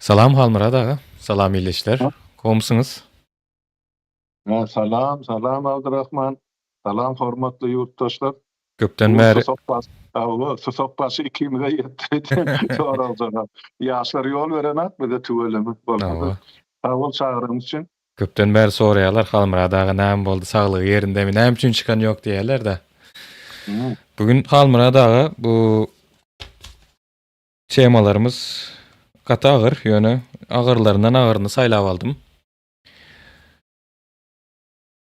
Salam Halmyrat aga. Salam ildeşler. Gowmysyňyz? Ha, salam, salam Abdurrahman. Salam hormatly ýurtdaşlar. Köpden bäri Hawa, susak başy ikimize ýetdi. Sorag-jogap. Ýaşlar ýol berenok bize tüweleme. Bolmasa. Sag bol çagyryň üçin. Köpden bäri soraýarlar Halmyrat aga näme boldy, saglygy ýerindemi, näme üçin çykan ýok diýýärler-de. Bu gün Halmyrat aga bu temalarymyz gaty agyr, ýöne agyrlaryndan agyryny saýlap aldym.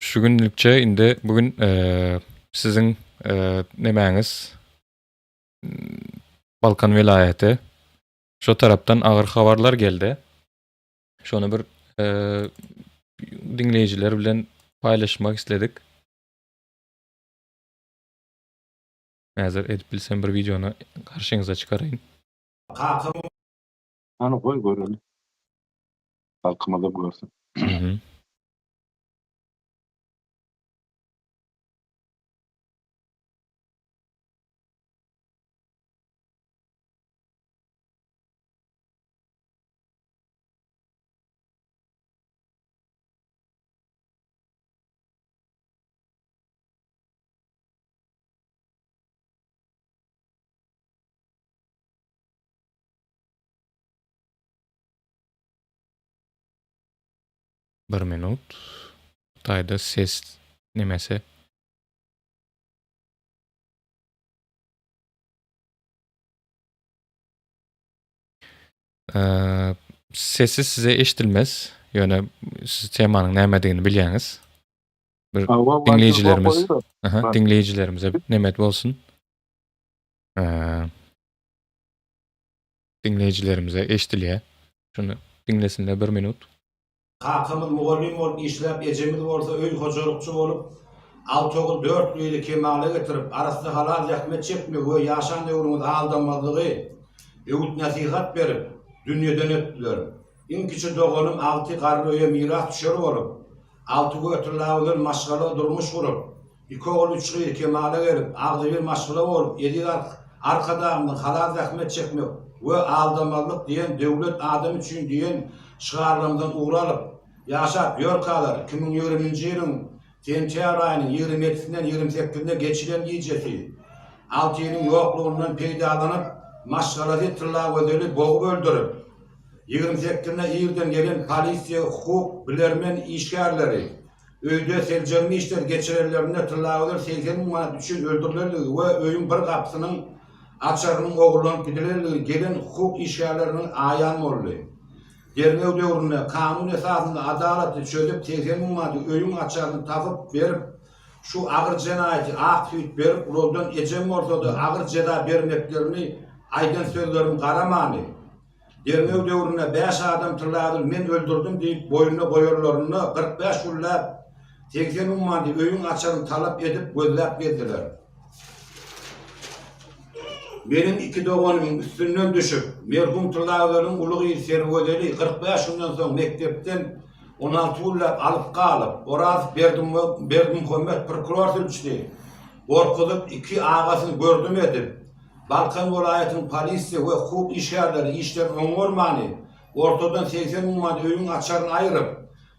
Şu günlükçe indi bu gün siziň nemäňiz Balkan welaýaty şo tarapdan agyr habarlar geldi. Şony bir diňleýjiler bilen paýlaşmak isledik. Häzir edip bilsem bir wideony garşyňyza çykaraýyn. Kakam. Hany goý göreli. Halkymyzam görsün. Bir minut. Taýda ses nemesi. Sesi size eşidilmez. Ýöne siz temanyň nämedigini bilýäňiz. Bir diňleýjilerimiz, aha, diňleýjilerimize nemet bolsun. Diňleýjilerimize eşidilýär. Şuny diňlesinler bir minut. Kakamyz mugallym bolup işläp, ejemiz bolsa öý hojalykçy bolup, alty ogul, dört gyzy kemala getirip, arassa halal zähmet çekmegi we ýaşan döwrüňizi aldamazlygy öwüt-nesihat berip, dünýeden ötdüler. Iň kiçi doganym Alty garry öýe mirasdüşer bolup, Alty götürlägözel maşgala durmuş gurup, iki ogul, üç gyz kemala gelip, agzybir maşgala bolup, eziz Arkadagymyzyň Halal zähmet çekmek we aldamazlyk diýen döwlet adam üçin diýen şygarlarymyzdan ugur alyp, ýaşap ýörkalar, 2020-nji ýylyň sentýabr aýynyň 27-sinden 28-ine geçilen gijesi, Altynyň ýoklugyndan peýdalanyp, maşgalasy Tyllagözeli bogup öldürip, 28-ine irden gelen polisiýa hukuk bilermen işgärleri öýde seljerme işleri geçirenlerinde Tyllagözel 80 müň manat üçin öldürilenligi we öýüň bir gapysynyň açarynyň ogurlanyp gidilenligi gelen hukuk işgärleriniň aýan boldy. Derňew döwründe kanun esasynda adalatly çözüp 80 müň manady öýüň açaryny tapyp berip şu agyr jenaýaty ak süýt berip ulaldan ejem bolsada agyr jeza bermeklerini aýdan sözlerim garamany Derňew döwründe bäş adam Tylladyl men öldürdim diýip boýnuna goýanlarynda 45 günläp 80 müň manady öýüň açaryny talap edip gözläp gezdiler. Meniň iki doganymyň üstünden düşüp, merhum Tyllagözeliň uly gyzy Sergözeli 45 günden soň mekdepden 16 günläp alyp galyp, Oraz Berdimuhamet prokuror sülçüsi gorkuzyp iki agasyny gördüm edip, Balkan welaýatynyň polisiýa we hukuk işgärleri işlerini oňarmany, ortadan 80 müň manat öýüň açaryny aýryp,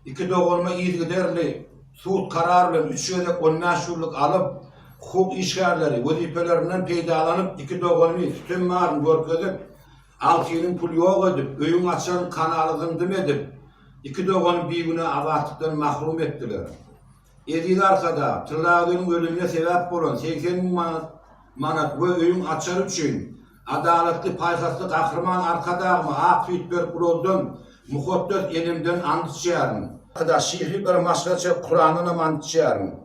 iki doganyma yzygiderli sud karary bilen üç gezek on bäş ýyllyk alyp, hukuk işgärleri wezipelerinden peýdalanyp iki doganymy sütem baryny görkezip, Altynyň pul ýok edip, öýüň açaryny kanala zyňdym edip, iki doganymy bigünä azatlykdan mahrum etdiler. Eziz Arkadag, Tyllagözeliň ölümine sebäp bolan 80 müň manat manat we öýüň açary üçin adalatly, paýhasly Gahryman Arkadagyma ak süýt berip ulaldan mukaddes enemden ant içýärin. Arkadag, şyhy bir maşgalaça Kurandanam ant içýärin.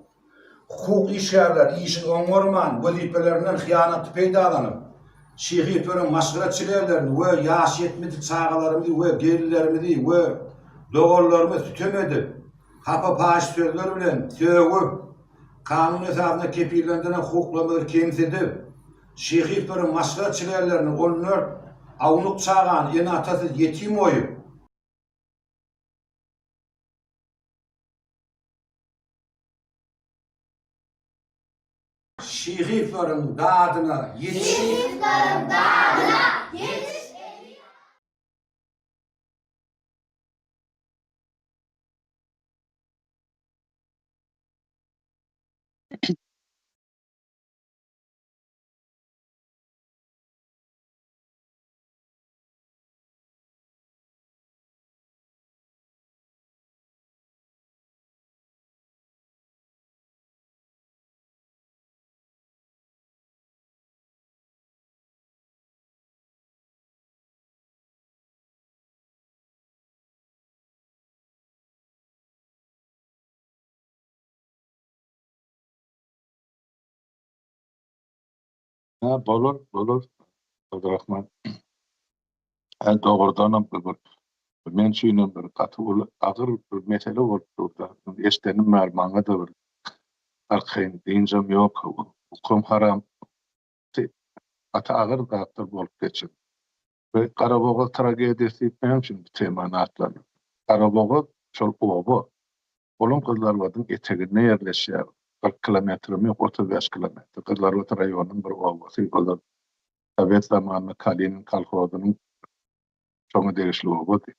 Hukuk işgärleri işini oňarman, wezipelerinden hyýanatly peýdalanyp, Şyhyperiň maşgala çilerlerini we ýaş ýetmedik çagalarymyzy we gelinlerimizi we doganlarymy sütem edip, hapa-paýyş sözler bilen sögüp, kanun esasynda kepillendirilen hukuklarymyzy kemsidip, Şyhyperiň maşgala çilerlerini on dört awnuk çagany ene-atasyz ýetim goýup, Şyhyperiň dadyna ýetiş! Şyhyperiň dadyna ýetiş! Ha, bolar, bolar. Abdurrahman. Ha, dogrudanam bu bir men üçinem bir gaty uly agyr bir mesele bolup dur-da. Eşdenim bäri maňa-da bir arkaýyn dynjam ýok, ukam haram. Gaty agyr zatlar bolup geçen. We Garabogaz tragediýasy diýip näme üçin bu temany atlandyrdyk? Garabogaz şol oba. Olam Gyzylarbadyň eteginde ýerleşýär. 40 kilometrem ýok, 35 kilometr. Gyzylarbat raýonynyň bir obasy. Ozal sowet zamanynda Kalinin kolhozynyň şoňa degişli obady.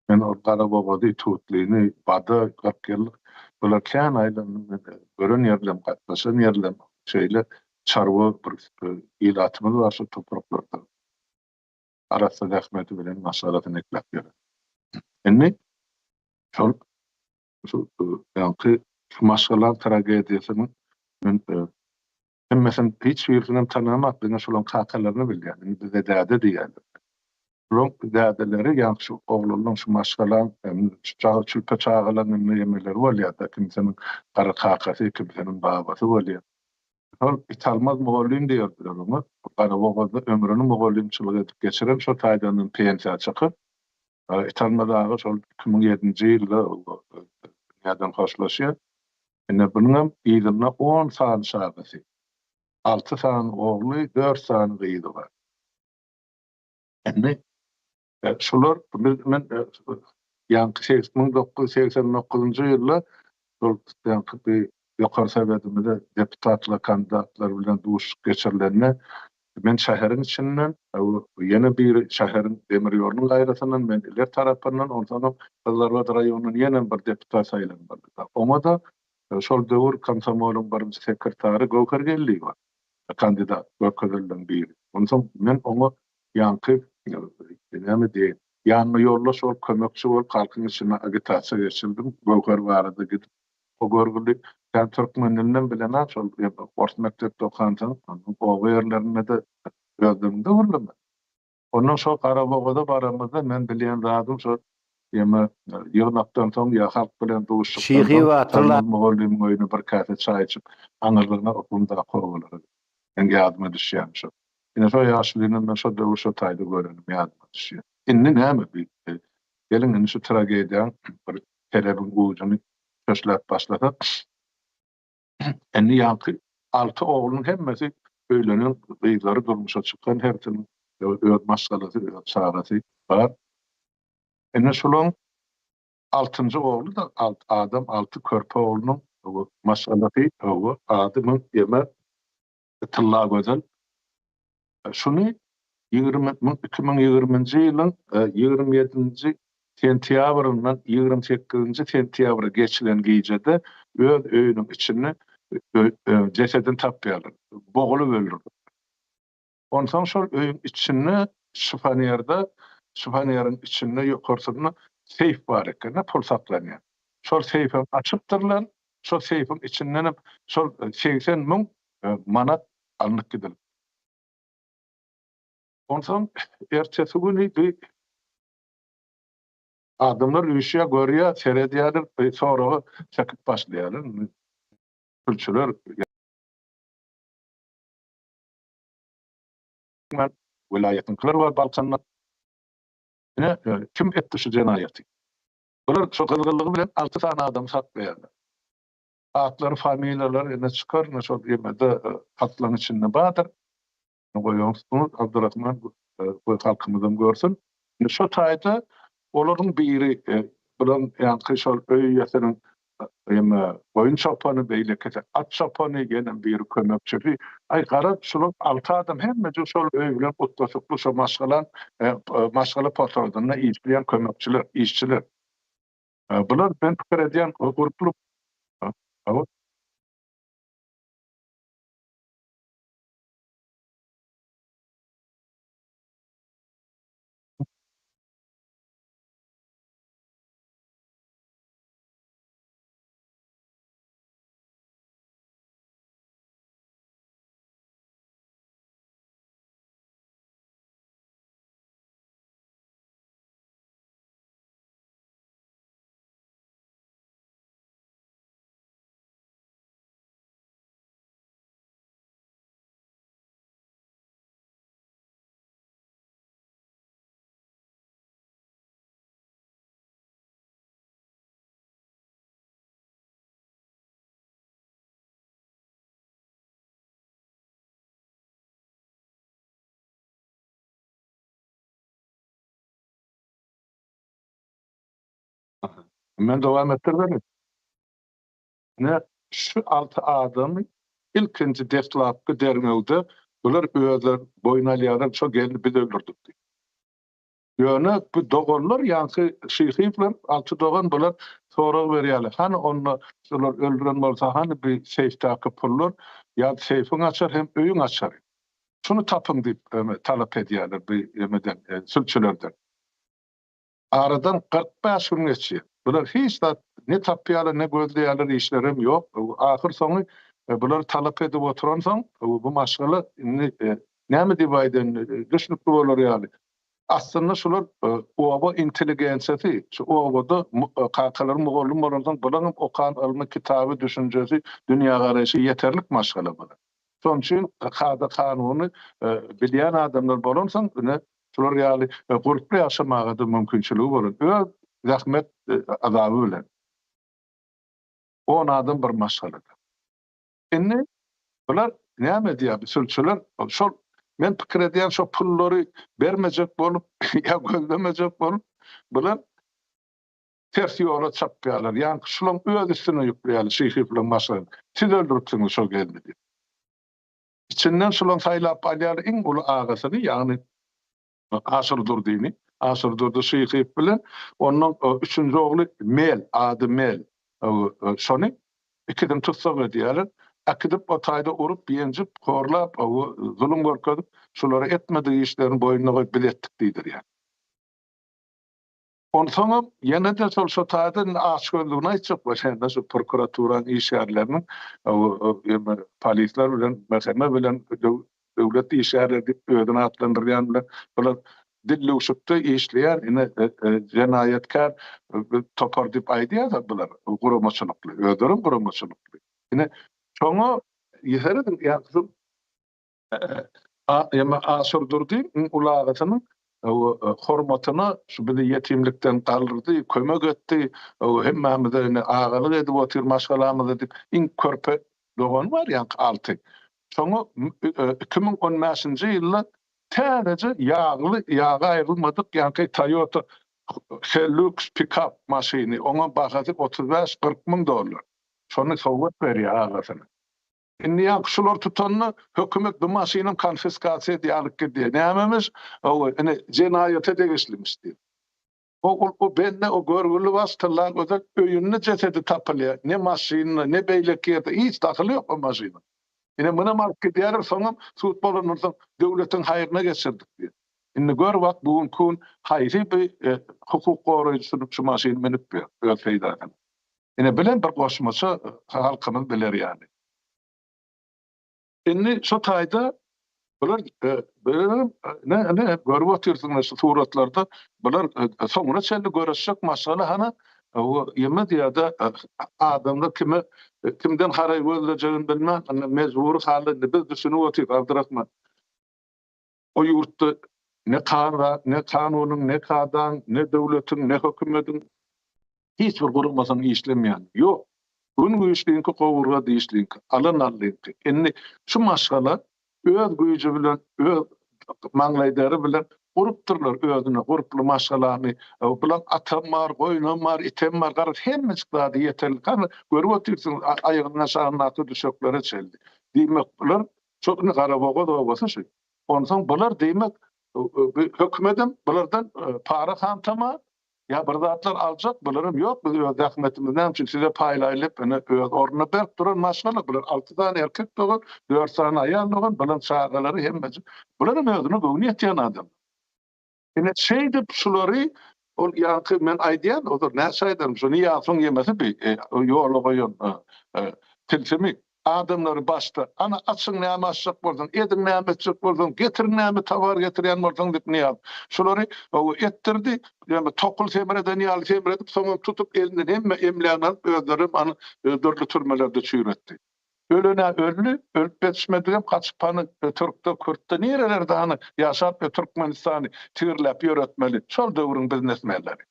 Men ol Garabogazy, Tutlyny, Bada 40 ýyllyk bular kän aýlandym. Men gören ýerlem, gatnaşan ýerlem şeýle çarwa bir ilatymyz bar şol topraklarda. Arassa zähmeti bilen maşgalasyny ekläp ýören. Indi şol şu ýaňky şu maşgala tragediýasynyň men hemmesini hiç birisinem tanamak diňe şolaryň kakalaryny bilýän. Indi bize däde diýýärler. Şolaryň dädeleri ýaňky şu oglanlaryň şu maşgalaň şu çülpe çagalaryň indi emeleri bolýar-da, kimisiniň gara kakasy, kimisiniň babasy bolýar. Şol Italmaz mugallym diýerdiler oňa. Garabogazda ömrüni mugallymçylyk edip geçiren, şo taýdandan pensiýa çykyp, Italmaz aga şol 2007-nji ýylda dünýäden hoşlaşýar. Ine, bunuňam yzynda on sany çagasy, alty sany ogly, dört sany gyzy bar. Indi şular biz men ýaňky 1989-njy ýylda şol ýaňky bir Ýokary Sowetimize deputatlar, kandidatlar bilen duşuşyk geçirilende men şäheriň içinden, ýene biri şäheriň demir ýolunyň gaýrasyndan, men iler tarapyndan, onsoňam Gyzylarbat raýonyndan ýene bir deputat saýlanmalydy. Oňa-da şol döwür komsomolyň birinji sekretary Göwher Geldiýewa kandidat görkezildiň biri. Onsoň men oňa ýaňky näme diýeýin, ýanyna ýoldaş bolup, kömekçi bolup halkyň içinde agitasiýa geçirdim. Göwher barada gidip o görgüli sen türkmen dilinem bilen-ä şol ors mekdepde okansyň, oba ýerlerinde-de öz diliňde gürleme. Ondan şo Garabogaza baramyzda men bilýän zadym şo ýeme ýygnakdan soň ýa halk bilen duşuşykdan Şyhy soň batyr Talmaz mugallymyň öýüne bir käse çaý içip aňyrlygyna okumdaky obalara gitdik. Meň ýadyma düşýän şo. Ine şo ýaşulyny men şo döwür şo taýda görenim ýadyma düşýär. Indi näme bi geliň indi şu tragediýaň bir kelebiň ujuny çöşläp başlasak. Indi ýaňky alty oglunyň hemmesi öýlenen, gyzlary durmuşa çykan, hersiniň öz maşgalasy, öz çagasy bar. Indi şularyň altynjy ogly-da adam, alty körpe oglunyň maşgalasy, ady müň ýeme Tyllagözel. Şuny 20 2020-nji ýylyň 27-nji sentýabryndan 28-nji sentýabra geçilen gijede öz öýüniň içinde jesedini tapýarlar. Bogulyp öldürilipdir. Onsoň şol öýüň içinde şifonerde, şifoneriň içinde ýokarsynda seýf bar eken-de, pul saklanýan. Şol seýfem açypdyrlar, şol seýfiň içindenem şol 80 müň manat alnyp gidilipdir. Onsoň ertesi güni bir adamlar üýşýär, görýär, seredýärler, bir soraga çekip başlaýarlar. Sülçüler welaýatyňkylar bar Balkandan. Ine, kim etdi şu jenaýaty? Bular şo gyzgynlygy bilen alty sany adamy saklaýarlar. Atlary, familiýalary ine çykar, ine şol ýemede hatlaryň içinde bardyr. Goýaňsyňyz Abdurrahman goý halkymyzam görsün. Indi şo taýda olaryň biri bularyň ýaňky şol öý eýesiniň eme goýun çopany, beýlekisi at çopany, ýene biri kömekçisi. Aý garaz şular alty adam hemmejik şol öý bilen utgaşykly şo maşgalaň maşgala potrodynda işleýän kömekçiler, işçiler. Bular men pikir edýän gurply. Hawa. Men dowam etdirmeli. Ine, şu alty adamy ilkinji deslapky derňewde bular özleri boýun alýarlar, şo gelni biz öldürdik diýip. Ýöne bu doganlar ýaňky Şyhyýewler, alty dogan bular sorag berýärler, hany onda şular öldüren bolsa hany bi seýfdäki pullar, ýa seýfiň açary hem öýüň açary. Şuny tapyň diýip talap edýärler bi emeden, sülçülerden. Aradan 45 gün geçýär. Bular hiç zat ne tapýarlar, ne gözleýärler, işlerem ýok. Ahyrsoňy bular talap edip oturansoň, bu maşgala indi näme diýip aýdaýyn, düşnükli bolar ýaly. Aslynda şular oba intelligensiýasy, şu obada kakalary mugallym bolansoň, bularyň hem okan ylmy, kitaby, düşünjesi, dünýägaraýşy ýeterlik maşgala bular. Şonuň üçin kada-kanuny bilýän adamlar bolansoň, ine, şular ýaly gurply ýaşamaga-da mümkinçiligi bolan, öz zähmet azaby bilen. On adam bir maşgalada. Indi bular näme edýär, bu sülçüler şol, men pikir edýän, şo pullary bermejek bolup ýa gözlemejek bolup, bular ters ýola çapýarlar. Ýaňky şulaň öz üstüne ýükleýärler, Şyhyýewleň maşgalasy. Siz öldüripsiňiz şol gelni diýip. Içinden şulaň saýlap alýarlar iň uly agasyny, ýagny Aşyrdurdyny, Aşyrdurdy Şyhyýew bilen onuň üçünji ogly Mel, ady Mel, şony ikisini tussag edýärler. Äkidip o taýda urup, ýenjip, horlap, zulum görkezip, şulara etmedik işlerini boýnuna goýup biz etdik diýdirýär. Onsoňam ýene-de şol şo taýda indi açgözlügini aýtjak bolýan-da şu prokuraturanyň işgärleriniň polisler bilen MHM bilen döwlet işgärleri diýip özüni atlandyrýan bilen bular dillüwşükde işleýän ine jenaýatkär topar diýip aýdýar-da bular guramaçylykly özlerem guramaçylykly. Ine şoňa serediň ýa Emma Aşyrdurdy uly agasynyň hormatyna şu bizi ýetimlikden galdyrdy, kömek etdi, hemmämize indi agalyk edip otyr maşgalamyza diýip, iň körpe dogany bar ýaňky Alty. Şoňa 2015-nji ýylda täzeje ýagly, ýagy aýrylmadyk ýaňky Toyota Hilux pikap maşyny, oňa bahasy 35-40 müň dollar. Şony sowgat berýär agasyna. Indi ýaňky şular tutanda hökümet bu maşynam konfiskasiýa edýär alyp gidýär. Nämemiş? Hawa, ine jenaýata degişlimiş diýip. O ol o bende o görgüli baş Tylla Gözel öýünde jesedi tapylýar. Ne maşynda, ne beýleki ýerde hiç dahyly ýok o maşynyň. Ine munam alyp gidýärler, soňam sud bolandan soň döwletiň haýryna geçirdik diýip. Indi gör bak bu günki gün haýsy bir hukuk goraýjysyny şu maşyny münüp ýör öz peýdasyna. Ine bilen bir goşmaça halkymyz biler ýaly. Indi şo taýda bular ne ne görüp otyrsyňyz şu suratlarda bular soňuna çenli göreşjek maşgala hana o ýeme diýýär-de adamlar kime kimden haraý gözlejegini bilmän mejbury halda indi biz düşünip otyrys Abdyrahman. O ýurtda ne kada, ne kanunyň, ne kadaň, ne döwletiň, ne hökümediň hiç bir guramasynyň işlemeýäni ýok. Gün güýçliňki, gowurga dişliňki, alan allyňky. Indi şu maşgala öz güýji bilen, öz maňlaýdary bilen gurupdyrlar özüne gurply maşgalany. Bulaň atam bar, goýnam bar, item bar, garaz hemmejik zady ýeterlik. Hany görüp otyrsyňyz aýagynyň aşagyndaky düşeklere çenli. Diýmek bular Şol indi Garabogaz obasy şu. Onsoň bular diýmek hökümedem bulardan para hantama ýa bir zatlar aljak bularam ýok biz öz zähmetimizi näme üçin size paýlaýlyp ine öz ornuna berk duran maşgala bular alty sany erkek dogan dört sany aýal dogan bulaň çagalary hemmesi bularam özüne göwni ýetýän adam. Ine şeýdip şulary ol ýaňky men aýdýan ozal näçe aýdarym şu Nyýazowyň ýemesi bi ýola goýan tilsimi adamlary başda ana açyň näme açjak bolsaň ediň näme etjek bolsaň getiriň näme towar getirýän bolsaň diýip Nyýazow şulary etdirdi ýöne tokul semreden ýaly semredip soňam tutup elinden hemme emlägini alyp özlerem ana dürli türmelerde çüýretdi. Ölen-ä öldi, ölüp ýetişmedigem gaçyp hany türkde, kürtde nirelerde hany ýaşap we Türkmenistany tigirläp ýöretmeli şol döwrüň biznesmenleri.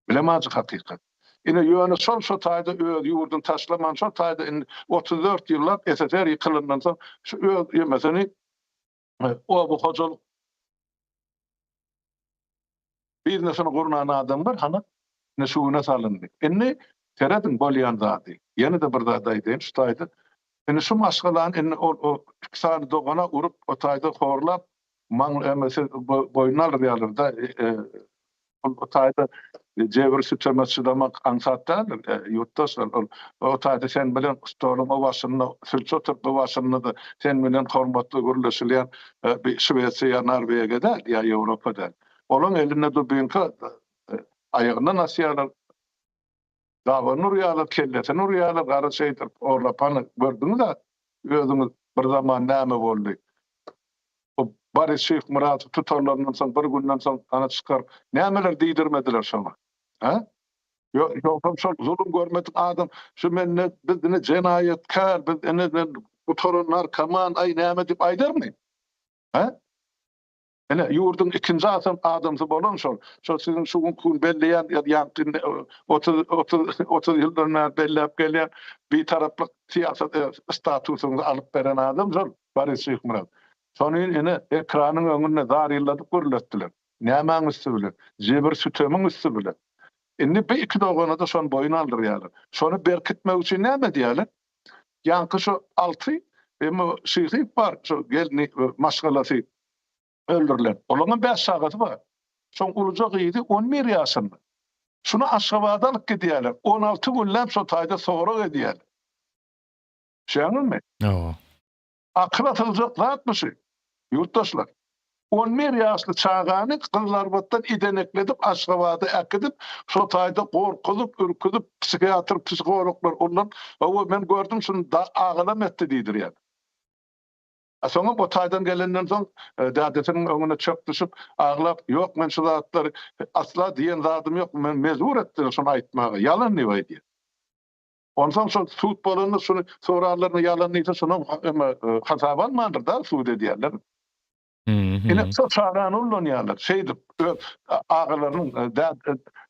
Bilem ajy hakykat. Ine ýöne şol şo taýda öz ýurduny taşlaman şol taýda indi 34 ýyllap SSR ýykylandan soň şu öz ýemesini oba hojalyk biznesini gurnan adamlar hany. Ine şu güne salyndy. Indi serediň bolýan zady. Ýene-de bir zat aýdaýyn şu taýda. Indi şu maşgalany indi ol o iki sany dogana urup o taýda horlap maň emesi boýnuna alyrýarlar-da. Ol o taýda jebir süteme çydamak aňsat däldir, ýurtdaşlar. Ol o taýda sen bilen stoluň o başynda sülçi oturyp bu başynda-da sen bilen hormatly gürleşilýän bir Şwesiýa ýa Norwegiýa däl, ýa Ýewropa däl. Olaň elinde dubinka aýagyndan asýarlar, dabanyny urýarlar, kellesini urýarlar, gara şeýdip horlap hany gördüňiz-ä özüňiz bir zaman näme boldy. O Boris Şyhmyradowy tutanlaryndan soň bir günden soň hany çykaryp nämeler diýdirmediler şoňa. Hä? Ýogsam şol zulum görmedik adam şu mende biz ine jenaýatkär, biz ine gutaran narkoman, aý näme diýip aýdarmy? Hä? Ine, ýurduň ikinji asam adamsy bolan şol. Şol siziň şu günki gün belleýän ýa-da 30, 30, 30 ýyldan bäri belläp gelýän bitaraplyk syýasat statusyňyzy alyp beren adam şol, Boris Şyhmyrat. Şony ine, ekranyň öňünde zarylladyp gürletdiler. Nämäň üsti bilen? Jebir-sütemiň üsti bilen. Indi bu iki dogana-da şony boýun aldyrýarlar. Şony berkitmek üçin näme edýärler? Ýaňky şu Alty emma Şyhyýew bar, şu gelni maşgalasy öldürilen. Olaryňam bäş çagasy bar. Şoň uluja gyzy 11 ýaşynda. Şuny Aşgabada alyp gidýärler. 16 günläp şo taýda sorag edýärler. Düşýäňizmi? Hawa. Akyla sygjak zatmy şu? Ýurtdaşlar. 11 ýaşly çagany Gyzylarbatdan idenekledip Aşgabada äkidip, şo taýda gorkuzyp, ürküzip, psihiatr, psihologlar ulanyp, hawa men gördüm şuny da agalam etdi diýdirýär. A soňam o taýdan gelenden soň dädesiniň öňüne çök düşüp, aglap, ýok men şu zatlary asla diýen zadym ýok, men mejbur etdiler şony aýtmaga, ýalan diýip aýdýar. Onsoň şol sud bolanda şuny soranlaryna ýalan diýse şonam hasaba almandyr da sud edýärler. Ine şol çagany ullanýarlar. Şeýdip öz agalarynyň,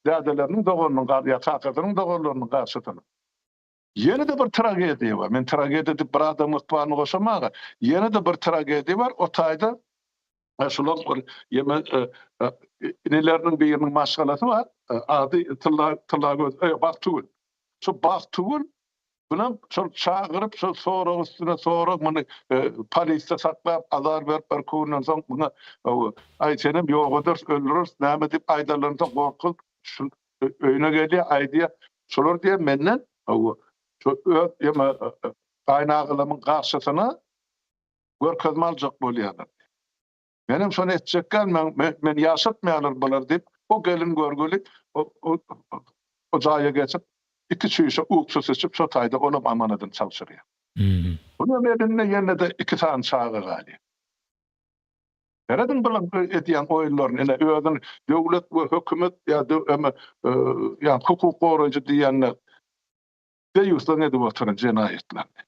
dädeleriniň doganynyň ýa kakasynyň doganlarynyň garşysyna. Ýene-de bir tragediýa bar. Men tragediýa diýip bir adamyň ykbalyny goşamaga. Ýene-de bir tragediýa bar. O taýda şular bir ýeme inileriniň biriniň maşgalasy bar. Ady Tylla Tyllagöz, Bagtygül. Şu Bagtygül Bunam şol çagyryp şol sorag üstüne sorag muny polisde saklap azar berip bir günden soň muňa aý senem ýok ederis öldüreris näme diýip aýdanlaryndan soň gorkuzyp şu öýüne gelýär aýdýar şolar diýýär menden şu öz ýeme gaýynagalamyň garşysyna görkezme aljak bolýarlar. Menem şony etjekgä men meni ýaşatmaýarlar bular diýip o gelin görgüli o jaýa geçip iki çüýşe uksus içip şo taýda olam amanadyny çalşyrýar. Bunuň elinde ýene-de iki sany çaga galýar. Serediň bulaň edýän oýunlaryny ine özüni döwlet we hökümet ýa ýa hukuk goraýjy diýenler deýýuslyk edip oturan jenaýatlaryny.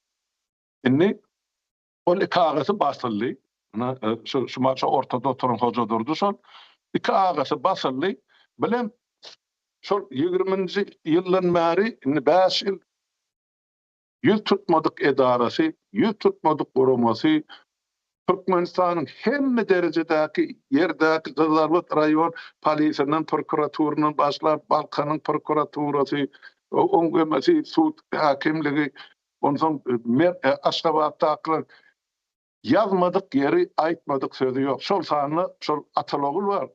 Indi ol iki agasy basyldy. Ine şu şu maşa ortada oturan Hojadurdy şol. Iki agasy basyldy. Bilem şol ýigriminji ýyldan bäri indi bäş ýyl ýüz tutmadyk edarasy, ýüz tutmadyk guramasy, Türkmenistanyň hemme derejedäki ýerdäki Gyzylarbat raýon polisinden, prokuraturyndan başlap, Balkanyň prokuraturasy, oň emesi, sud häkimligi, onsoň Aşgabatdakylar ýazmadyk ýeri, aýtmadyk sözi ýok. Şol sanda şol Atalogul bar.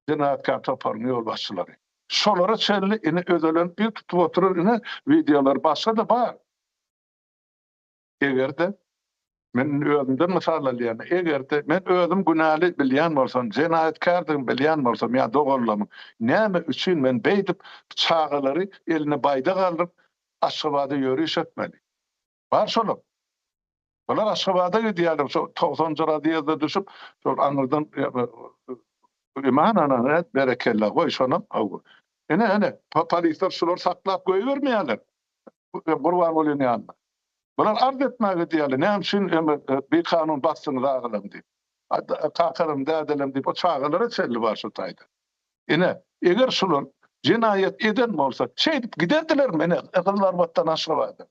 Jenaýatkär toparyň ýolbaşçylary. Şolara çenli ine özelenip ýüz tutup oturan ine wideolar başga-da bar. Eger-de, men indi özümden mysal alýan, eger-de men özüm günäli bilýän bolsam, jenaýatkärdigimi bilýän bolsam ýa doganlarymyň, näme üçin men beýdip çagalary eline baýdak aldyryp Aşgabada ýöriş etmeli? Bar şolar. Bular Aşgabada gidýärler, şo togsanjy razýezde düşüp, şol aňyrdan Iman ana, berekella, goý şonam. Ine, ine, polisler şulary saklap goýbermeýärler. Gurbangulynyň ýanyna. Bular arz etmäge gidýärler, näme üçin bikanun basdyňyz agalam diýip. Kakalarym, dädelem diýip, o çagalara çenli bar şu taýda. Ine, eger şular jenaýat eden bolsa, şeýdip giderdilermi, ine, Gyzylarbatdan Aşgabada?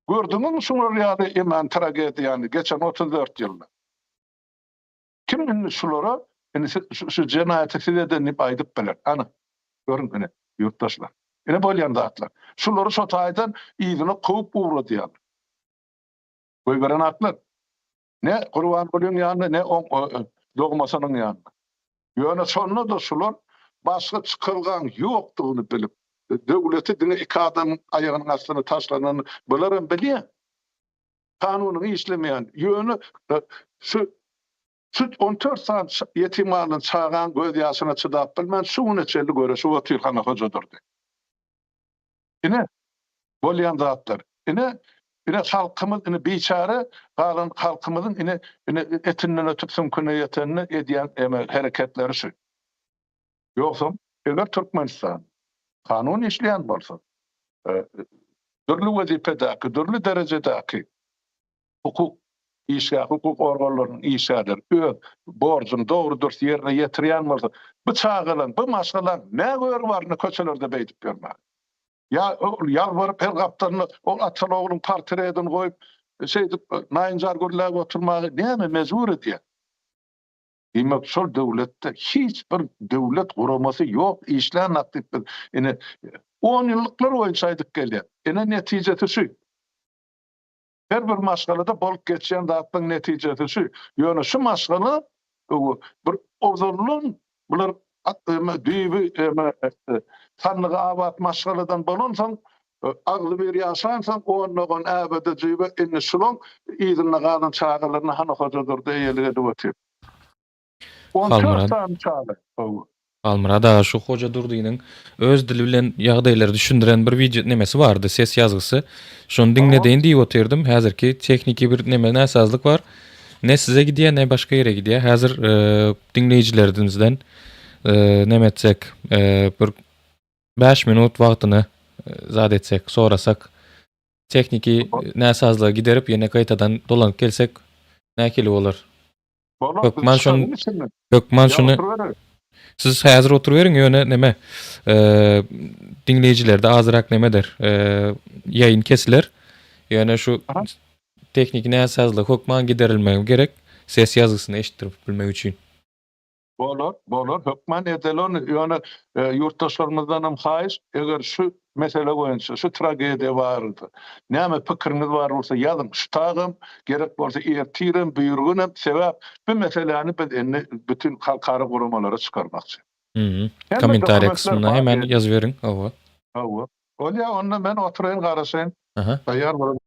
Gördüňizmi şular ýaly eman tragediýany geçen 34 ýylda? Kim indi şulara indi şu jenaýaty siz eden diýip aýdyp biler? Ana, görüň ine. Ýurtdaşlar. Ine bolýan zatlar. Şulary şo taýdan yzyna kowup ugradýarlar. Goýberenaklar. Ne Gurbangulyň ýanyna, ne oň dogmasynyň ýanyna. Ýöne şonda-da şular başga çykalgaň ýokdugyny bilip, döwleti diňe iki adamyň aýagynyň astyna taşlanyny bularam bilýär. Kanunyň işlemeýän, ýöne şu şu 14 sany ýetim galan çagaň göz ýaşyna çydap bilmän şu güne çenli göreşip otyr Hana Hojadurdy. Ine, bolýan zatlar. Ine, ine halkymyz, ine biçäre galan halkymyzyň ine, ine etinden ötüp süňküne ýetenini edýän eme hereketleri şu. Ýogsam, eger Türkmenistan kanun işleýän bolsa, dürli wezipedäki, dürli derejedäki hukuk işgär, hukuk organlarynyň işgärleri öz borjuny dogry-dürs ýerine ýetirýän bolsa, bu çagalaryň, bu maşgalaň nä göri bar indi köçelerde beýdip ýörmäge? Ýa ol ýalbaryp her gapdalynda ol ataly-ogluň portretini goýup, şeýdip naýynjar gürläp oturmaga näme mejbur edýär? Diýmek, şol döwletde hiç bir döwlet guramasy ýok, işlänok diýip biz ine onýyllyklar boýunça aýdyp gelýäs. Ine netijesi şu. Her bir maşgalada bolup geçýän zatlaryň netijesi şu. Ýöne şu maşgala bir ozaldan bular düýbi sandygy abat maşgaladan bolansoň, agzybir ýaşansoň, on dogan äbede jüýbe indi şulaň yzynda galan çagalaryna Hany Hojadurdy eýelik edip otyr. 14 sany çaga. Halmyrat aga şu Hojadurdynyň öz dili bilen ýagdaýlary düşündiren bir wideo nemesi bardy, ses ýazgysy. Şony diňledeýin diýip otyrdym. Häzirki tehniki bir neme näsazlyk bar. Ne size gidýär, ne başga ýere gidýär. Häzir diňleýjilerimizden neme etsek, bir 5 minut wagtyny zat etsek, sorasak, tehniki näsazlygy giderip ýene gaýtadan dolanyp gelsek nähili bolar? Bolar, Hökman şony hökman şony Siz häzir oturyberiň ýöne neme diňleýjilerde azyrak nemedir ýaýyn kesiler. Ýöne şu tehniki näsazlyk hökman giderilmegi gerek ses ýazgysyny eşitdirip bilmek üçin. Bolar, bolar, hökman edeli ony. Ýöne ýurtdaşlarymyzdanam haýyş, eger şu mesele boýunça, şu tragediýa barada näme pikiriňiz bar bolsa ýazyň. Şu tagam, gerek bolsa ertirem, büýrgünem, sebäp bu meseläni biz indi bütin halkara guramalara çykarmakçy. Kommentariýa kysmyna hemen ýazyberiň, hawa. Hawa. Bolýa, onda men oturaýyn, garaşaýyn. Taýýar bolan.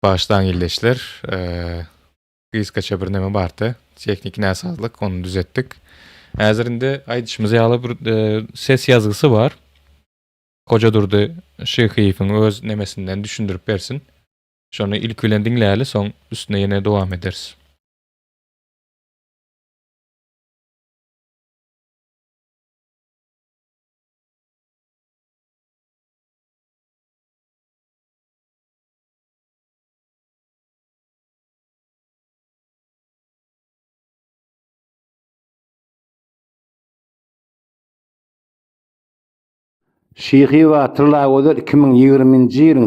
Başdan ildeşler. Gysgaça bir neme bardy. Tehniki näsazlyk, ony düzetdik. Häzir indi aýdyşymyz ýaly bir ses ýazgysy bar. Hojadurdy Şyhyýewiň öz nemesinden düşündirip bersin. Şony ilki bilen diňläli, soň üstüne ýene dowam ederis. Şyhyýewa Tyrlagözel 2020-nji ýylyň